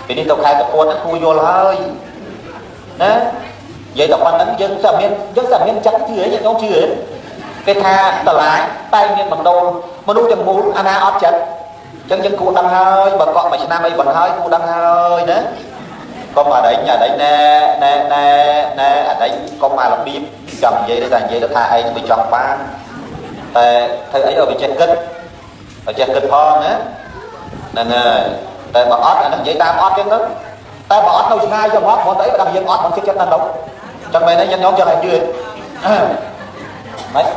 ពីនេះទៅខេត្តកពតគួរយល់ហើយណានិយាយតែប៉ុណ្្នឹងយើងតែមានយើងតែមានចិត្តជឿយើងខ្ញុំជឿគេថាតឡាយតែមានបណ្ដូលមនុស្សទាំងមូលអាណាអត់ចិត្តអញ្ចឹងយើងគួរដឹងហើយបើកក់មួយឆ្នាំអីបណ្ហើយគួរដឹងហើយណាកុំអាដេញអាដេញណែណែណែណែអាដេញកុំអារបៀបចង់និយាយទៅតែនិយាយទៅថាឯងមិនចង់បានតែធ្វើអីឲ្យវាចេះគិតឲ្យចេះគិតផងណាហ្នឹងហើយតែបើអត់អាហ្នឹងនិយាយតាមអត់ចឹងទៅតែបើអត់នៅឆ្ងាយចឹងមកព្រោះតែអីបើដល់យើងអត់មិនចិត្តចិត្តដល់ទៅចឹងមែនទេញញោមចឹងឲ្យជឿម៉េច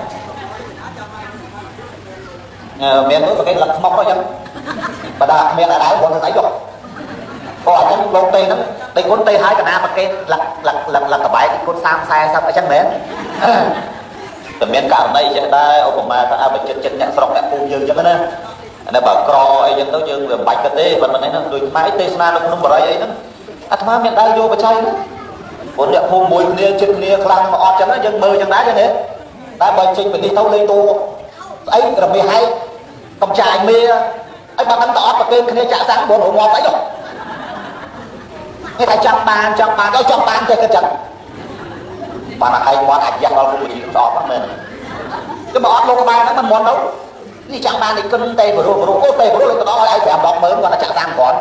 មានទៅគេលឹកស្មុកទៅចឹងបើដល់គ្មានអាដៅព្រោះទៅស្អីចុះអូអញ្ចឹងលោកទេហ្នឹងដេកគុណទេហើយកណាប្រកេតលឹកលឹកលឹកលឹកកបែកគុណ30 40អញ្ចឹងមែនតែមានករណីចេះដែរឧបមាថាអបចិត្តចិត្តអ្នកស្រុកអ្នកភូមិយើងអញ្ចឹងណាអានេះបើក្រអីចឹងទៅយើងវាមិនបាច់គិតទេប៉ុន្តែនេះដូចខ្មែរទេសនានៅក្នុងបរិយអីហ្នឹងអាត្មាមានដៃយកបច្ច័យណាព្រោះអ្នកភូមិមួយគ្នាចិត្តគ្នាខ្លាំងមកអត់ចឹងយើងមើលចឹងដែរចឹងទេតែបើចេញពីនេះទៅលេងទូស្អីរមាសហែកកំចាយមេអីបើមិនទៅអត់ប្រកេនគ្នាចាក់សាំងព្រោះរងាប់អីគេថាចង់បានចង់បានដល់ចង់បានចេះគិតចឹងបានតែឯងមាត់អាចយ៉ាស់ដល់គូជីស្អប់ហ្នឹងមែនគឺបើអត់លោកក្បែរហ្នឹងមិនមុនទៅនេះចង់បាននេះគុណទេព្រោះព្រោះអូទេព្រោះលើទៅដល់ឲ្យឯង5 10ម៉ឺនគាត់តែចាក់តាមគ្រាន់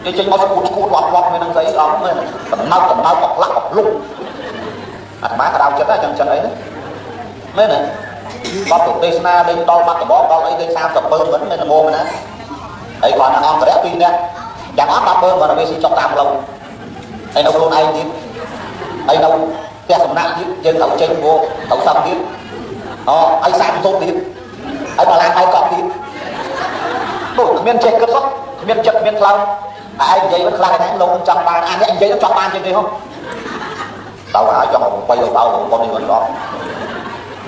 និយាយចេញមកស្គូតស្គូតវត្តវត្តមាននឹងស្អីស្អប់មែនតំណើតំណើកផ្លាក់កផ្លុកអាត្មាក៏ដៅចិត្តដែរចឹងចឹងអីណាមែនទេបាត់ទៅទេសនាលេងដល់បាត់ដបងដល់អីលេង30ម៉ឺនមិនមែនងងណាហើយគាត់នឹងអង្គរៈ2នាក់យ៉ាងអត់10ម៉ឺនគាត់វាស៊ីចុកតាមផ្លូវហើយនៅខ្លួនឯងទៀតហើយនៅផ្ទះសំណាក់ទៀតយើងត្រូវចេញព្រោះត្រូវសឹកទៀតអូហើយ30សូត្រទៀតហើយបើឡើងហើយកប់ទៀតដូចគ្មានចេះគិតសោះគ្មានចិត្តគ្មានខ្លោមតែឯងនិយាយមិនខ្លះហ្នឹងលោកចង់បានអានេះនិយាយចង់បានជាងគេហ៎ទៅហើយចង់ទៅទៅទៅបងនេះមិនអត់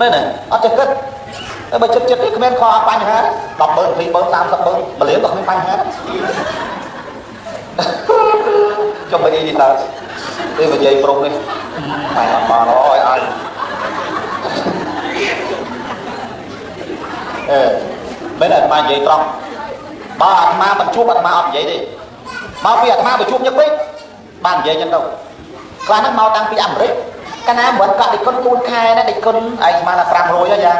មែនទេអត់ចេះគិតតែបើចិត្តចិត្តនេះគ្មានខអបញ្ហា10ម៉ឺន20ម៉ឺន30ម៉ឺនមួយលានក៏គ្មានបញ្ហាចុះមិនអីនេះតើទេនិយាយព្រមនេះតែអត់បានអើយអញអឺមែនអាត្មានិយាយត្រង់បើអាត្មាមិនជួបអាត្មាអត់និយាយទេមកពីអាត្មាទៅជួបញឹកពេកបាននិយាយចឹងទៅខ្លះហ្នឹងមកតាំងពីអាមេរិកកាលណាមិនកាក់ដេកគុណ4ខែណាដេកគុណឯងស្មានថា500ហ៎យ៉ាង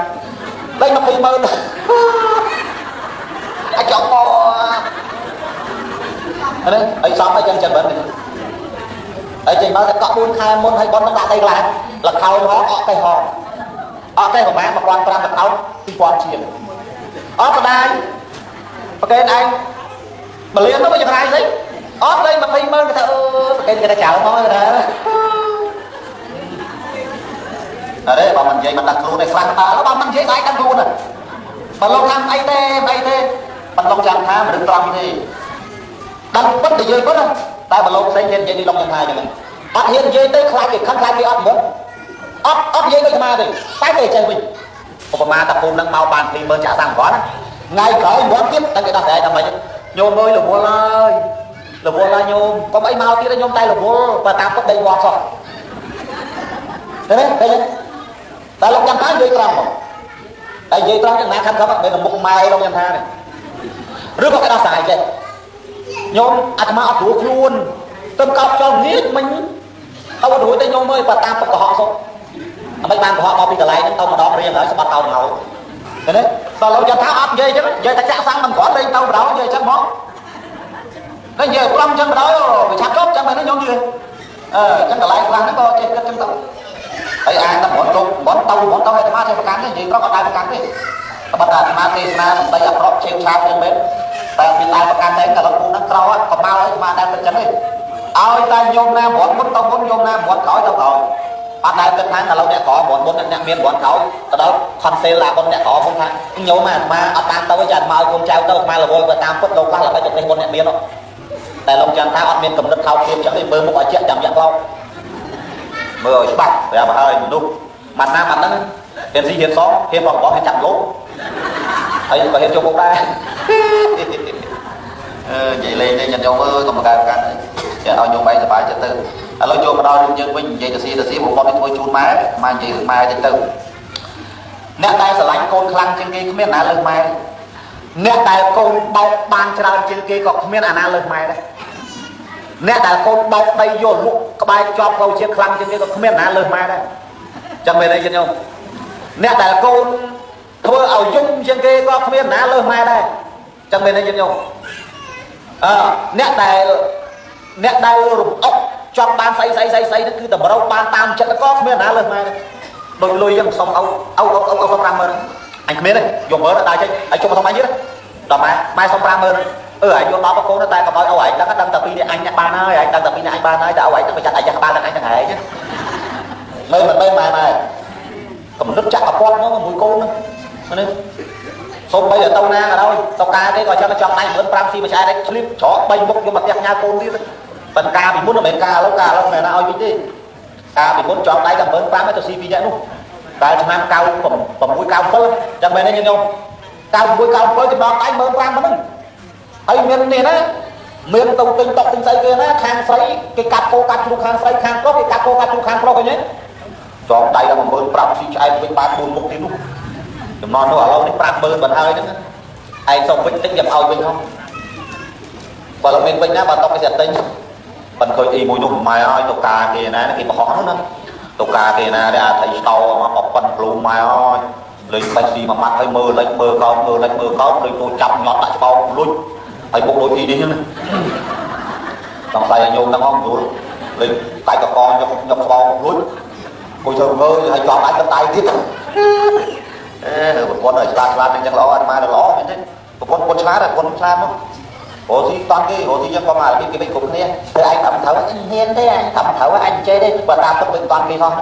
លេខ20ម៉ឺនអាចចង់មកនេះអីសំអីចឹងចឹងមិនហើយចេញមកតែកក់4ខែមុនហើយប៉ុននឹងដាក់ស្អីខ្លះលខោនហងអក់កេះហងអក់កេះប្រហែល1500លខោន2000ជាងអត់ស្ដាយប្រកេនឯងបលៀនទៅវាចង្រៃស្អីអត់លេង20ម៉ឺនគេថាអឺប្រកេនគេថាចៅមកគេថាអរេបើមិននិយាយមិនដឹងខ្លួនទេខ្លះតើបើមិននិយាយឯងដឹងខ្លួនបើលោកថាអីទេអីទេមិនលោកចាំថាមនុស្សត្រង់ទេដឹងពិតនិយាយពិតតែបើលោកផ្សេងហ៊ាននិយាយនេះលោកចាំថាអញ្ចឹងអត់ហ៊ាននិយាយទេខ្លាចគេខឹងខ្លាចគេអត់មុនអត់អត់និយាយដូចអាទេតែគេចេះវិញឧបមាតាភូមិនឹងមកបាន20000ចាក់តាមគាត់ថ្ងៃក្រោយមុនទៀតតែគេដោះស្រាយថាម៉េចញោមអើយរវល់ហើយរវល់ហើយញោមកុំអីមកទៀតញោមតែរវល់បើតាមពិតដេកវត្តសោះឃើញទេឃើញតែលោកចាំថានិយាយត្រង់មកតែនិយាយត្រង់យ៉ាងណាខំខំមិនមុខម៉ែលោកចាំថានេះឬក៏គេដោះស្រាយចេះញោមអាត្មាអត់រួខ្លួនទៅកោបចោលងាកមិញអត់រួចទេញោមអើយបើតាមពិតកុហកសុខ អ្មិនបានកុហកមកពីកន្លែងហ្នឹងទៅម្ដងរៀងហើយស្បាត់ទៅមកឃើញទេដល់លោកចន្ទថាអត់និយាយអញ្ចឹងនិយាយថាចាក់សាំងមិនគ្រាន់លេងទៅបណ្ដោយនិយាយអញ្ចឹងហ្មងតែនិយាយត្រង់អញ្ចឹងបណ្ដោយវាឆាប់ចប់ចឹងមែនទេញោមយឺអឺអញ្ចឹងកន្លែងខ្លះហ្នឹងក៏ចេះគិតអញ្ចឹងទៅហើយអានតែមិនលោកមិនទៅមិនទៅអាត្មាចេះប្រកាន់ទេនិយាយត្រង់អត់ដែរប្រកាន់ទេបើថាអាត្មាទេសនាសម្ដីអាក្រក់ឆេវឆាវចឹងមែនតែពីតែប្រកាន់តែតែលោកពូហ្នឹងក្រក៏មកហើយអាត្មាដែរគិតចឹងទេឲ្យតែញោមណារត់មុនទៅមុនញោមណារត់ក្រោយទៅក្រោយអត់ដែលគិតថាឥឡូវអ្នកក្ររត់មុនអ្នកមានរត់ក្រោយទៅដល់ខនសេលឡាបុនអ្នកក្រមុនថាញោមអាត្មាអត់បានទៅទេចាអាត្មាឲ្យកូនចៅទៅអាត្មារវល់ទៅតាមពិតលោកខ្លះល្បីទៅនេះមុនអ្នកមានតែលោកចាំថាអត់មានកំណត់ថោកទាបចឹងទេមើលមុខឲ្យជាក់ចាំយ៉ាក់ឡោមើលឲ្យច្បាស់ប្រាប់ឲ្យមនុស្សម៉ាត់ណាម៉ាត់ហ្នឹងហ៊ានស៊ីហ៊ានសងហ៊ានបបហ៊ានចាប់លោកហើយក៏ហ៊ានចូលមុខដែរអឺនិយាយលេងទេញាតិញោមអើយកុំបង្កើតកាន់ចាឲ្យញោមឯងសប្បាយចិត្តទៅឥឡូវចូលមកដល់រឿងយើងវិញនិយាយទៅស៊ីទៅស៊ីបងប្អូននេះធ្វើជូនម៉ែម៉ែនិយាយរឿងម៉ែតិចទៅអ្នកដែលស្រឡាញ់កូនខ្លាំងជាងគេគ្មានណាលើសម៉ែអ្នកដែលកូនបោកបានច្រើនជាងគេក៏គ្មានអាណាលើសម៉ែដែរអ្នកដែលកូនបោកដីយកលក់ក្បែរជាប់ផ្លូវជាតិខ្លាំងជាងគេក៏គ្មានអាណាលើសម៉ែដែរចឹងមែនទេញាតិញោមអ្នកដែលកូនធ្វើឲ្យយំជាងគេក៏គ្មានណាលើសម៉ែដែរចឹងមែនទេញាតិញោមអឺអ្នកដែលអ្នកដែលរំអុកចង់បានស្អីស្អីស្អីស្អីហ្នឹងគឺតម្រូវបានតាមចិត្តក៏គ្មានណាលើសម៉ែដែរដូចលុយចឹងសុំអោអោអោអោសុំ50000អញគ្មានទេយកមើលដល់ចេញឲ្យជុំសុំអញទៀតដល់ម៉ែម៉ែសុំ50000អឺឯងយក10កូនតែកុំឲ្យអូឯងដឹងដឹងតែពីនេះអញអ្នកបានហើយឯងដឹងតែពីនេះអញបានហើយតែអូឯងទៅចាត់អាយ៉ាក្បាលនឹងអញហ្នឹងឯងមើលមិនមែនម៉ែម៉ែកំណត់ចាក់កពត់មកមួយកូនហ្នឹងនេះសូម្បីតែទៅណាក៏ដោយទៅការគេក៏ចឹងចង់ដៃ15000ស៊ីមួយឆ្អែតឯងឆ្លៀបច្រក3មុខយកមកផ្ទះញ៉ាកូនទៀតប៉ុន្តែការពីមុនមិនមែនការឥឡូវការឥឡូវមិនមែនណាឲ្យវិញទេការពីមុនចង់ដៃតែ15000ទៅស៊ីពីរនាក់នោះដែលឆ្នាំ96 97ចឹងមែនទេញោម96 97ចំណងដៃ15000ហ្នឹងហើយមាននេះណាមានទៅទិញតុកទិញស្អីគេណាខាងស្រីគេកាត់គោកាត់ជ្រូកខាងស្រីខាងប្រុសគេកាត់គោកាត់ជ្រូកខាងប្រុសឃើញទេចងដៃដល់15000ស៊ីឆ្អែតវិញបាន4មុខទៀតនោះចំណងនោះឥឡូវនេះ50000មិនហើយហ្នឹងឯងសុំវិញតិចខ្ញុំឲ្យវិញហ៎បើเราមានវិញណាបើតុកគេจะទិញមិនឃើញអីមួយនោះម៉ែឲ្យទៅការគេណាគេបរោះនោះណាទៅការគេណាដែលអាថៃស្តោមកអប៉ុនព្លូម៉ែឲ្យលេងបាច់ស៊ីមួយម៉ាត់ហើយមើលលិចមើលកោតមើលលិចមើលកោតដូចទូចាប់ញាត់ដាក់ច្បោកលុចហើយបុកដូចអីនេះហ្នឹងសង្ស័យឲ្យញោមហ្នឹងហងយល់លេងកាច់កកញុកញុកច្បោកលុចគួយធ្វើមើលហើយជាប់អាចដៃទៀតអេប្រពន្ធឲ្យឆ្លាតឆ្លាតអញ្ចឹងល្អអត់ម៉ែល្អមែនទេប្រពន្ធប្រពន្ធឆ្លាតប្រពន្ធឆ្លាតមករស់ស៊ីតន់គេរស់ស៊ីយើងក៏មកគេគេគ្រប់គ្នាធ្វើឯងត្រឹមត្រូវអញហ៊ានទេអញត្រឹមត្រូវអញចេះទេបើតាមទឹកវិញតន់គេសោះ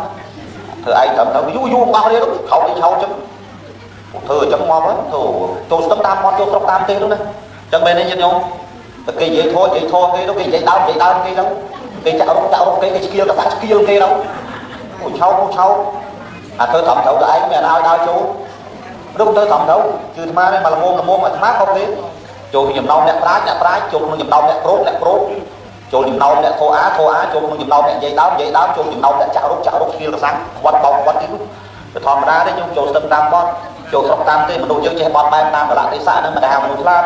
ធ្វើឯងត្រឹមត្រូវយូរយូរបោះរៀនខោអីឆោចឹងធ្វើអញ្ចឹងមកទៅចូលស្ទឹងតាមមាត់ចូលស្រុកតាមទេនោះណាអញ្ចឹងមែនទេញាតិញោមតែគេនិយាយធေါ်និយាយធေါ်គេទៅគេនិយាយដើមនិយាយដើមគេទៅគេចាក់រុកចាក់រុកគេគេឆ្កៀលកសាក់ឆ្កៀលគេទៅអូឆោអូឆោអាធ្វើត្រឹមត្រូវទៅឯងមានឲ្យដើរចូលឬទៅត្រឹមត្រូវគឺអាត្មានេះមកល្មមល្មមអាត្មាខុសគេចូលក្នុងចំណោមអ្នកប្រាជ្ញអ្នកប្រាជ្ញចូលក្នុងចំណោមអ្នកប្រូអ្នកប្រូចូលចំណោមអ្នកធោអាធោអាចូលក្នុងចំណោមអ្នកនិយាយដើមនិយាយដើមចូលចំណោមអ្នកចាក់រុកចាក់រុកស្គៀលកសាំងវត្តបោកវត្តទីនោះទៅធម្មតាទេខ្ញុំចូលស្ទឹងតាមបត់ចូលស្រុកតាមទេមនុស្សយើងចេះបត់បែនតាមកលៈទេសៈហ្នឹងមិនដែលហៅមនុស្សឆ្លាត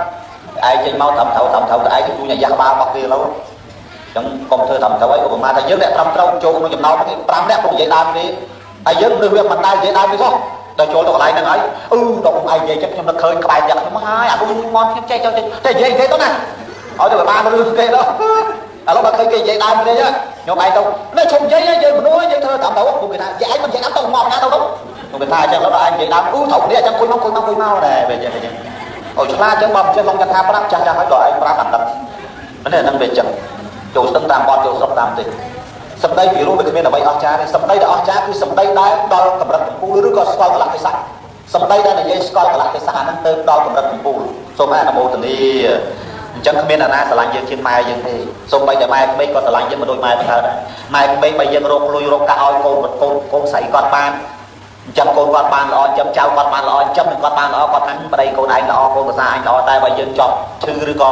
ឯងចេញមកត្រឹមត្រូវត្រឹមត្រូវតែឯងជួយអាយ៉ាក្បាលរបស់គេឡូវអញ្ចឹងកុំធ្វើត្រឹមត្រូវអីឧបមាថាយើងអ្នកត្រឹមត្រូវចូលក្នុងចំណោមគេ5នាក់ពុកនិយាយដើមគេហើយយើងមនុស្សវាមិនដែលនិយាយដើមគេសោះដល់ចូលទៅកន្លែងហ្នឹងហើយអឺដល់ឯងនិយាយចឹងខ្ញុំនឹកឃើញក្បែរយ៉ាក់ខ្ញុំហើយអានោះមន់ខ្ញុំចេះចុះចេះតែនិយាយគេទៅណាឲ្យទៅបានរឿងគេដល់ឥឡូវបើឃើញគេនិយាយដើមគេខ្ញុំឯងទៅនេះឈប់និយាយយើងមនុស្សយើងធ្វើតាមទៅពួកគេថាយាយឯងមិននិយាយដើមទៅមកណាទៅទៅខ្ញុំគេថាអញ្ចឹងដល់ឯងនិយាយដើមអឺត្រូវគ្នាអញ្ចឹងគុយមកគុយមកគុយមកដែរវាអញ្ចឹងអញ្ចឹងអូឆ្លាតអញ្ចឹងបើមិនចេះឡងថាប្រាប់ចាស់ចាស់ហើយដល់ឯងប្រាប់អាណិតនេះហ្នឹងវាអញ្ចឹងចូលស្ទឹងតាមបត់ចូលស្រុកតាមទេសម្ដីពីរោះវាគ្មានអ្វីអស្ចារ្យទេសម្ដីដែលអស្ចារ្យគឺសម្ដីដែលដល់កម្រិតកំពូលឬក៏ស្គាល់កលៈទេសៈសម្ដីដែលនិយាយស្គាល់កលៈទេសៈហ្នឹងទៅដល់កម្រិតកំពូលសូមអនុមោទនាអញ្ចឹងគ្មានអ្នកណាស្រឡាញ់យើងជាងម៉ែយើងទេសូម្បីតែម៉ែក្មេកក៏ស្រឡាញ់យើងមិនដូចម៉ែបង្កើតដែរម៉ែក្មេកបើយើងរកលុយរកកាក់ឲ្យកូនកូនកូនស្រីគាត់បានអញ្ចឹងកូនគាត់បានល្អអញ្ចឹងចៅគាត់បានល្អអញ្ចឹងនឹងគាត់បានល្អគាត់ថាប្តីកូនឯងល្អកូនប្រសាឯងល្អតែបើយើងចប់ឈឺឬក៏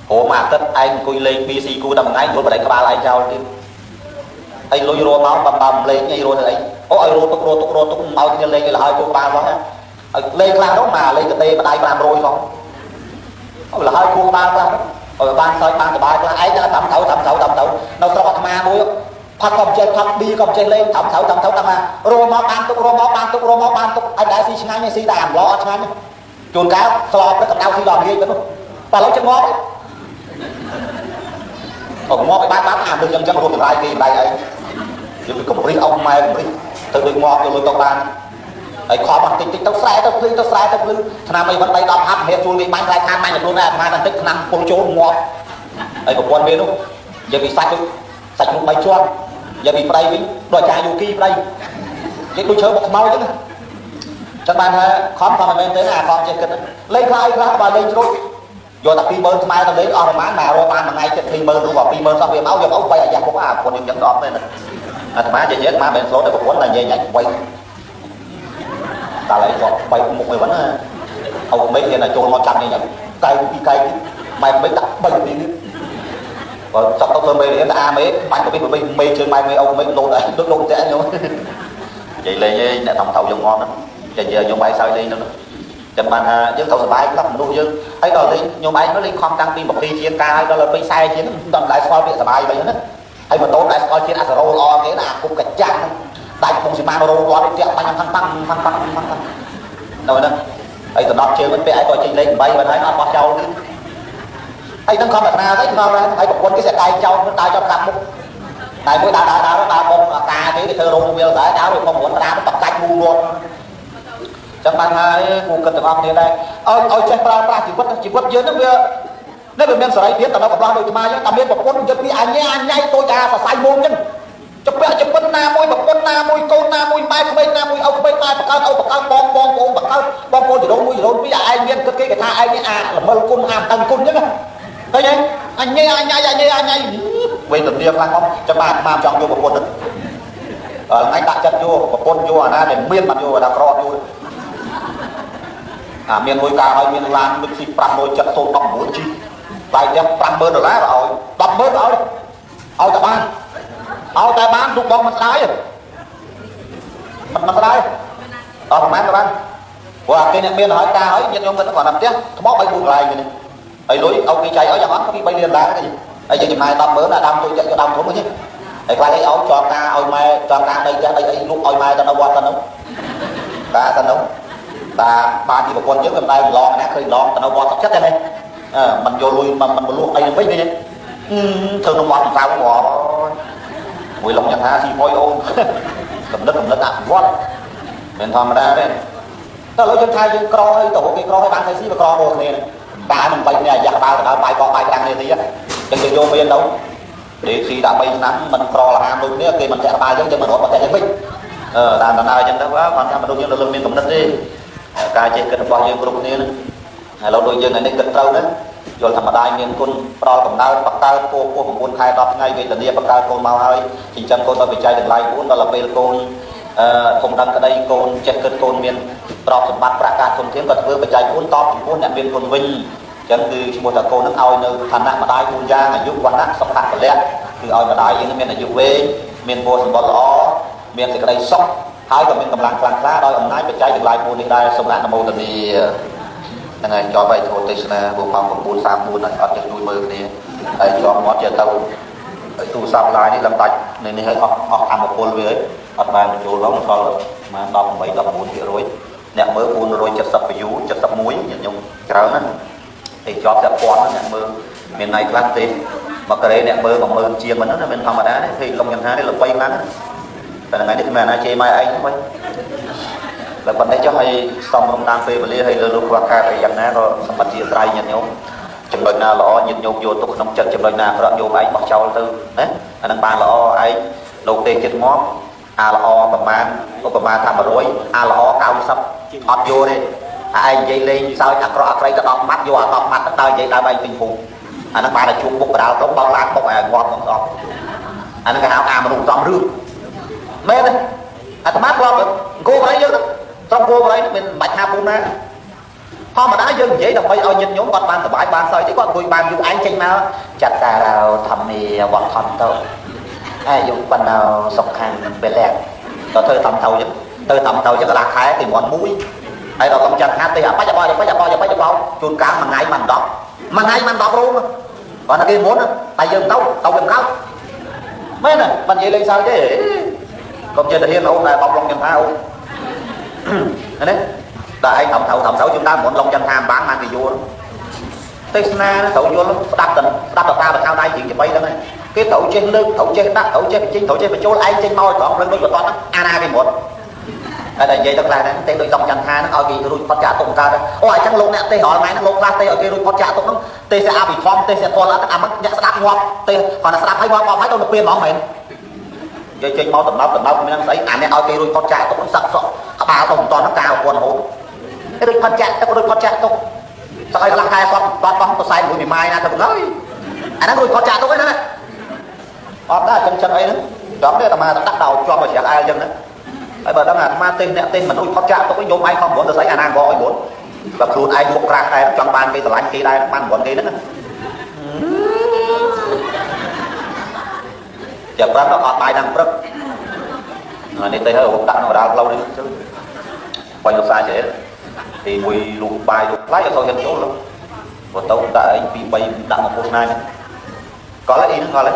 ព្រោះមួយអាទិត្យឯងអង្គុយលេង BC គូតែមួយថ្ងៃព្រោះប្តីក្បាលឯងចោលទៀតហើយលុយរមកបំបំលេងអីរទៅអីអូឲ្យរទុករទុករទុកឲ្យគ្នាលេងឲ្យលហើយគូក្បាលផងឲ្យលេងខ្លះទៅមកលេងកទេម្ដាយ500ផងឲ្យលហើយគូក្បាលខ្លះឲ្យបានសើចបានសบายខ្លះឯងតែតាមត្រូវតាមត្រូវតាមត្រូវនៅស្រុកអាត្មាមួយ ផឹកក៏មិនចេះផឹកប៊ីក៏មិនចេះលេងត្រឹមត្រូវត្រឹមត្រូវតាមរមកបានទុករមកបានទុករមកបានទុកឲ្យដែរស៊ីឆ្ងាញ់ស៊ីតែអាំឡអត់ឆ្ងាញ់ជួនកាលស្លព្រឹកកម្ដៅស៊ីដល់ងាយទៅតែឥឡូវចិត្តងាប់អងាប់ឲ្យបានបានអាមនុស្សចឹងចឹងរួមចម្រាយគេចម្រាយអីយើងពីកំរិះអុកម៉ែកំរិះទៅដូចងាប់ទៅលុយទៅបានហើយខំអត់តិចតិចទៅស្រែទៅភ្លឺទៅស្រែទៅភ្លឺឆ្នាំអីវិញ3 10ហាប់ហេតុជួលគេបាញ់ស្រែខានបាញ់ខ្លួនដែរអាត្មាបន្តិចឆ្នាំពុលចូលងាប់ហើយប្រពន្ធវានោះនិយាយពីសាច់ដូចសាច់នោះ3ជាន់និយាយពីប្តីវិញដូចអាចារ្យយោគីប្តីនិយាយដូចឈើបុកខ្មោចចឹងចឹងបានថាខំខំមិនមែនទេអាខំចេះគិតលេងខ្លះអីខ្លះបើលេងជ្រុចយកតែ20000ខ្មែរទៅលេងអស់ប្រហែលមករកបានមួយថ្ងៃចិត្ត20000ឬក៏20000សោះវាមកយកមកបីអាយ៉ាស់ពុកអាប្រពន្ធខ្ញុំចឹងដល់ទេអាត្មានិយាយអាត្មាមិនស្លូតទេប្រពន្ធតែនិយាយញ៉ាច់បីតើឥឡូវគាត់បីមុខអីវ៉ាណាអោមេឃហ៊ានតែចូលមកចាប់នេះញ៉ាំកែពីកែម៉ែមេឃដាក់បីពីនេះបើចាប់ទៅធ្វើមេរៀនតែអាមេបាញ់ទៅវិញមេជើងម៉ែមេអូមេលោតអីដូចលោកតែខ្ញុំនិយាយលេងឯងអ្នកធំត្រូវយើងងំហ្នឹងនិយាយខ្ញុំបាយសើចលេងហ្នឹងចាំបានថាយើងត្រូវសុបាយខ្លះមនុស្សយើងហើយដល់លេងខ្ញុំឯងនោះលេងខំតាំងពី20ជាងកាលហើយដល់ទៅ40ជាងដល់ដែរស្គាល់ពាក្យសុបាយវិញណាហើយម៉ូតូដែរស្គាល់ជាតិអសរោល្អគេណាអាគុំកាចាំងដាច់ពុងស៊ីម៉ានរោលាត់ផ្ទះបាញ់ផាំងផាំងផាំងផាំងផាំងដល់ហ្នឹងហើយតំណប់ជើងវិញពាក់ឯងក៏ចេញលេខ8បានហើយអត់បោះចោលទៀតហើយនឹងខំប្រាថ្នាទៅខំដែរហើយប្រពន្ធគេសែកចោលដើរចោលកាប់មុខតែមួយដើរដើរដើរដើរបងអាកាគេគេធ្វើរោងវាលដែរដើរវាខំរត់ដើរបកាច់មូលរត់ចឹងបានហើយគូគិតទាំងអស់គ្នាដែរឲ្យចេះប្រើប្រាស់ជីវិតជីវិតយើងហ្នឹងវានេះវាមានសេរីភាពតែនៅកំឡោះដូចខ្មែរចឹងតែមានប្រពន្ធយកពីអញអញញ៉ៃតូចអាសរសៃមុំចឹងចពាក់ចពិនណាមួយប្រពន្ធណាមួយកូនណាមួយម៉ែក្មេងណាមួយឪក្មេងម៉ែបង្កើតឪបង្កើតបងបងប្អូនបង្កើតបងប្អូនចរូនមួយចរូនពីរឯងមានគិតគេគេថាឯងនេះអាល្មិលគុណអាមិនដឹងគុណចឹងឃើញទេអញញ៉ៃអញញ៉ៃអញញ៉ៃអញញ៉ៃវេទនាខ្លះខ្ញុំចាំបានអាចង់យកប្រពន្ធហ្នឹងអញដាក់ចិត្តយកប្រពន្ធយកអាណាដែលមានបានយកដល់ក្រអត់យកអាមានលុយកាឲ្យមានឡានមិចស៊ី570 19ជីបាយផ្ទះ50000ដុល្លារឲ្យ100,000ឲ្យឲ្យតែបានឲ្យតែបានលោកបងមិនស្ដាយមិនស្ដាយអស់ប្រហែលទៅបានព្រោះអាគេអ្នកមានហើយតាហើយញាតិញោមគាត់គាត់ដល់ផ្ទះថ្ម3 4កន្លែងនេះហើយលុយឲ្យគេចែកឲ្យយ៉ាងអត់ពី3លានដុល្លារទេហើយយើងចំណាយ100,000អាដើមទុយយកដើមធំហ្នឹងហើយខ្លាចអីឲ្យចងការឲ្យម៉ែចងការដីផ្ទះដីអីលុកឲ្យម៉ែទៅនៅវត្តទៅនោះតាទៅនោះតាបានទីប្រពន្ធយើងមិនដែលឡងណាឃើញឡងទៅនៅវត្តទឹកចិត្តទេណាអឺមិនយកលុយមិនលក់អីនឹងវិញទេធ្វើក្នុងវត្តក្រៅហ្មងមួយឡុងយ៉ាងថាស៊ីផុយអូនកំណត់កំណត់អភិវឌ្ឍមិនធម្មតាទេតែឥឡូវយើងថាយើងក្រហើយទៅគេក្រហើយបានស្អីស៊ីវាក្រដូចគ្នាតានឹងបីគ្នាអាយ៉ាស់ក្បាលទៅដល់បាយកកបាយក្រាំងនេះទីចឹងយើងយកមានទៅដេស៊ីដាក់3ឆ្នាំមិនក្រលហាមដូចគ្នាគេមិនធាក់ក្បាលយើងយើងមិនរត់មកធាក់យើងវិញអឺតាមដំណើរចឹងទៅគាត់ថាមនុស្សយើងនៅលើមានកំណត់ទេការចេះគិតរបស់យើងគ្រប់គ្នាហ្នឹងឥឡូវដូចយើងថ្ងៃនេះគិតត្រូវណាយល់ធម្មតាមានគុណផ្ដល់កំណើតបង្កើតពោពោះ9ខែ10ថ្ងៃវេទនាបង្កើតកូនមកហើយចិញ្ចឹមកូនដល់បច្ច័យទាំងឡាយ4ដល់ពេលកូនអឺធំដឹងក្តីកូនចេះគិតកូនមានទ្រព្យសម្បត្តិប្រាក់កាសធនធានក៏ធ្វើបច្ច័យ4តបចំពោះអ្នកមានគុណវិញអញ្ចឹងគឺឈ្មោះថាកូននឹងឲ្យនៅឋានៈម្ដាយ4យ៉ាងអាយុវណ្ណៈសុខៈពលៈគឺឲ្យម្ដាយយើងមានអាយុវែងមានពោសម្បត្តិល្អមានសេចក្តីសុខហើយក៏មានកម្លាំងខ្លាំងក្លាដោយអំណាចបច្ច័យទាំងឡាយ4នេះដែរសូមអនុមោទនាហ្នឹងហើយជាប់ហើយធម៌ទេសនាព្រោះម៉ោង9:34ហើយអត់ចេះជួយមើលគ្នាហើយជាប់មាត់ចេះទៅទូរស័ព្ទឡាយនេះឡើងដាច់នេះនេះហើយអស់អស់ធម្មពលវាហើយអត់បានបញ្ចូលឡងសល់ប្រហែល18 19%អ្នកមើល470 view 71ញាតិញោមច្រើនណាស់ទេជាប់តែពាន់អ្នកមើលមានថ្ងៃខ្លះទេមកការ៉េអ្នកមើល10000ជាងមិនហ្នឹងមិនធម្មតាទេឃើញលងចន្ទថានេះល្បីខ្លាំងតែថ្ងៃនេះគ្មានអាណាជេរម៉ែឯងហ្នឹងតែប៉ុណ្ណេះចុះឲ្យសំរុំតាមពេលវេលាឲ្យលើលោកខ្វះខាតអីយ៉ាងណាក៏សម្បត្តិជាស្រ័យញាតិញោមចំណុចណាល្អញាតិញោមយកទុកក្នុងចិត្តចំណុចណាអាក្រក់ញោមឯងបោះចោលទៅណាអានឹងបានល្អឯងលោកទេចិត្តងាប់អាល្អប្រមាណឧបមាថា100អាល្អ90អត់យកទេអាឯងនិយាយលេងសើចអាក្រក់អាក្រៃទៅ10ម៉ាត់យកអា10ម៉ាត់ទៅដើរនិយាយដើរបែកពេញភូមិអានឹងបានតែជួបមុខបដាលទៅបោកឡានបុកឲ្យងាប់ទាំងអស់អានឹងគេហៅអាមនុស្សសំរឿងមែនទេអាត្មាធ្លាប់អង្គបរិយយើងត្រង់គោបរិយមិនបាច់ថាភូមិណាធម្មតាយើងនិយាយដើម្បីឲ្យញាតិញោមគាត់បានសប្បាយបានសើចទេគាត់អង្គុយបានយូរឯងចេញមកចាត់តារោធម្មាវត្ថន្តោអាយុបណ្ណោសុខខាងពលៈទៅធ្វើតំទៅចឹងទៅតំទៅចឹងកន្លះខែទីមន់មួយហើយដល់កំចាត់ថាទេអបាច់អបអបាច់អបអបាច់អបជួនកាលមួយថ្ងៃមិន10មួយថ្ងៃមិន10រោងគាត់ថាគេមុនតែយើងទៅទៅវាមិនកើត មែនទេមិននិយាយលេងសើចទេកុំចេះតែហ៊ានអូនដែរបបឡុងចន្ទថាអូននេះតែឯងថំត្រូវថំត្រូវជុំដើមមុនឡុងចន្ទថាបានបានគេយល់ទេសនាត្រូវយល់ស្ដាប់តែស្ដាប់តាបថៅដៃជាងច្បាីហ្នឹងគេត្រូវចេះលើកត្រូវចេះដាក់ត្រូវចេះបញ្ចេញត្រូវចេះបញ្ចូលឯងចេញមកឲ្យត្រង់ភ្លឹងដូចបន្ទាត់អាណាគេមុនតែនិយាយទៅខ្លះហ្នឹងទេដូចឡុងចន្ទថាហ្នឹងឲ្យគេរួចផុតចាក់ទុកកើតអូអញ្ចឹងលោកអ្នកទេសរាល់ថ្ងៃហ្នឹងលោកខ្លះទេឲ្យគេរួចផុតចាក់ទុកហ្នឹងទេសអភិធម្មទេសធម៌អត់អាមិនអ្នកស្ដាប់ងាប់ទេគាត់តែស្ដាប់ហើយងាប់អស់ហើយទៅទៅពៀនហ្មងមែននិយាយចេញមកដំណប់ដំណប់មានស្អីអានេះឲ្យគេរួចផុតចាក់ទុកហ្នឹងសឹកសក់ក្បាលទៅមិនតន់ហ្នឹងកាវពន់រហូតរួចផុតចាក់ទុករួចផុតចាក់ទុកសឹកឲ្យខ្លះខែសក់តតបោះទៅសែនមួយពីម៉ាយណាទៅហើយអាហ្នឹងរួចផុតចាក់ទុកហ្នឹងណាអត់ដែរចឹងចឹងអីហ្នឹងចំទេអាត្មាដាក់ដល់ជាប់ឲ្យច្រាស់អែលចឹងណាហើយបើដឹងអាត្មាទេសអ្នកទេសមិនរួចផុតចាក់ទុកញោមឯងខំ9ទៅស្អីអាណាងឲ្យ9បើខ្លួនឯងមុខក្រាស់ដែរចង់បានគេស្រឡាញ់គេដែរបាន9គេហ្នឹងចាប់ប្រាប់ដល់អត់បាយដល់ព្រឹកនេះទេហើយដាក់ក្នុងកណ្ដាលផ្លូវនេះជឿបាញ់លោកសាចេះទីមួយលូបាយលូផ្លៃអត់សូវហ៊ានចូលបើទៅដាក់ឯង2 3ដាក់មកពោះណាកលអីហ្នឹងកល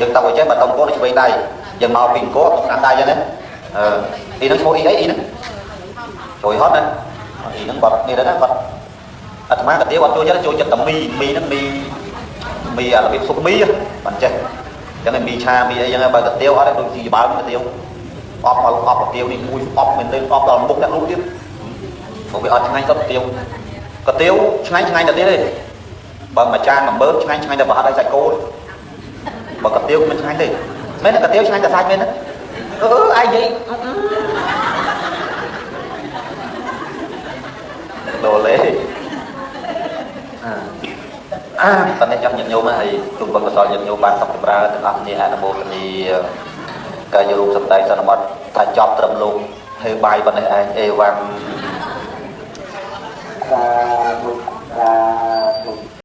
យើងទៅឲ្យចេះបើទៅអង្គរឆ្វេងដៃយើងមកពីអង្គរស្ដាំដៃចឹងណាអឺអ៊ីហ្នឹងឈ្មោះអ៊ីអីអ៊ីហ្នឹងជួយហត់ណាអ៊ីហ្នឹងបាត់នេះដែរណាបាត់អាត្មាកាទៀវអត់ចូលចិត្តចូលចិត្តតែមីមីហ្នឹងមីមីអារបៀបសុកមីបានចេះចឹងមីឆាមីអីចឹងបើកាទៀវអត់ដូចស៊ីបើកាទៀវអប់មកអប់កាទៀវនេះមួយអប់មែនទេអប់ដល់មុខអ្នកលក់ទៀតព្រោះវាអត់ឆ្ងាញ់សោះកាទៀវកាទៀវឆ្ងាញ់ឆ្ងាញ់តែទៀតទេបើមួយចាន10000ឆ្ងាញ់ឆ្ងាញ់តែប្រហិតឲ្យសាច់គោបើកាទៀវមិនឆ្ងាញ់ទេមែនកាទៀវឆ្ងាញ់តែសាច់មែនណាអឺឯងនិយាយដូលេអាតនេះចង់ញាតិញោមហើយជុំបុណ្យកុសលញាតិញោមបានសុខចម្រើនទាំងអស់គ្នាអនុមោទនាការយល់រួមសម្ដែងសន្មត់ថាចប់ត្រឹមលោកហេបាយប៉ុណ្ណេះឯងអេវ៉ាំ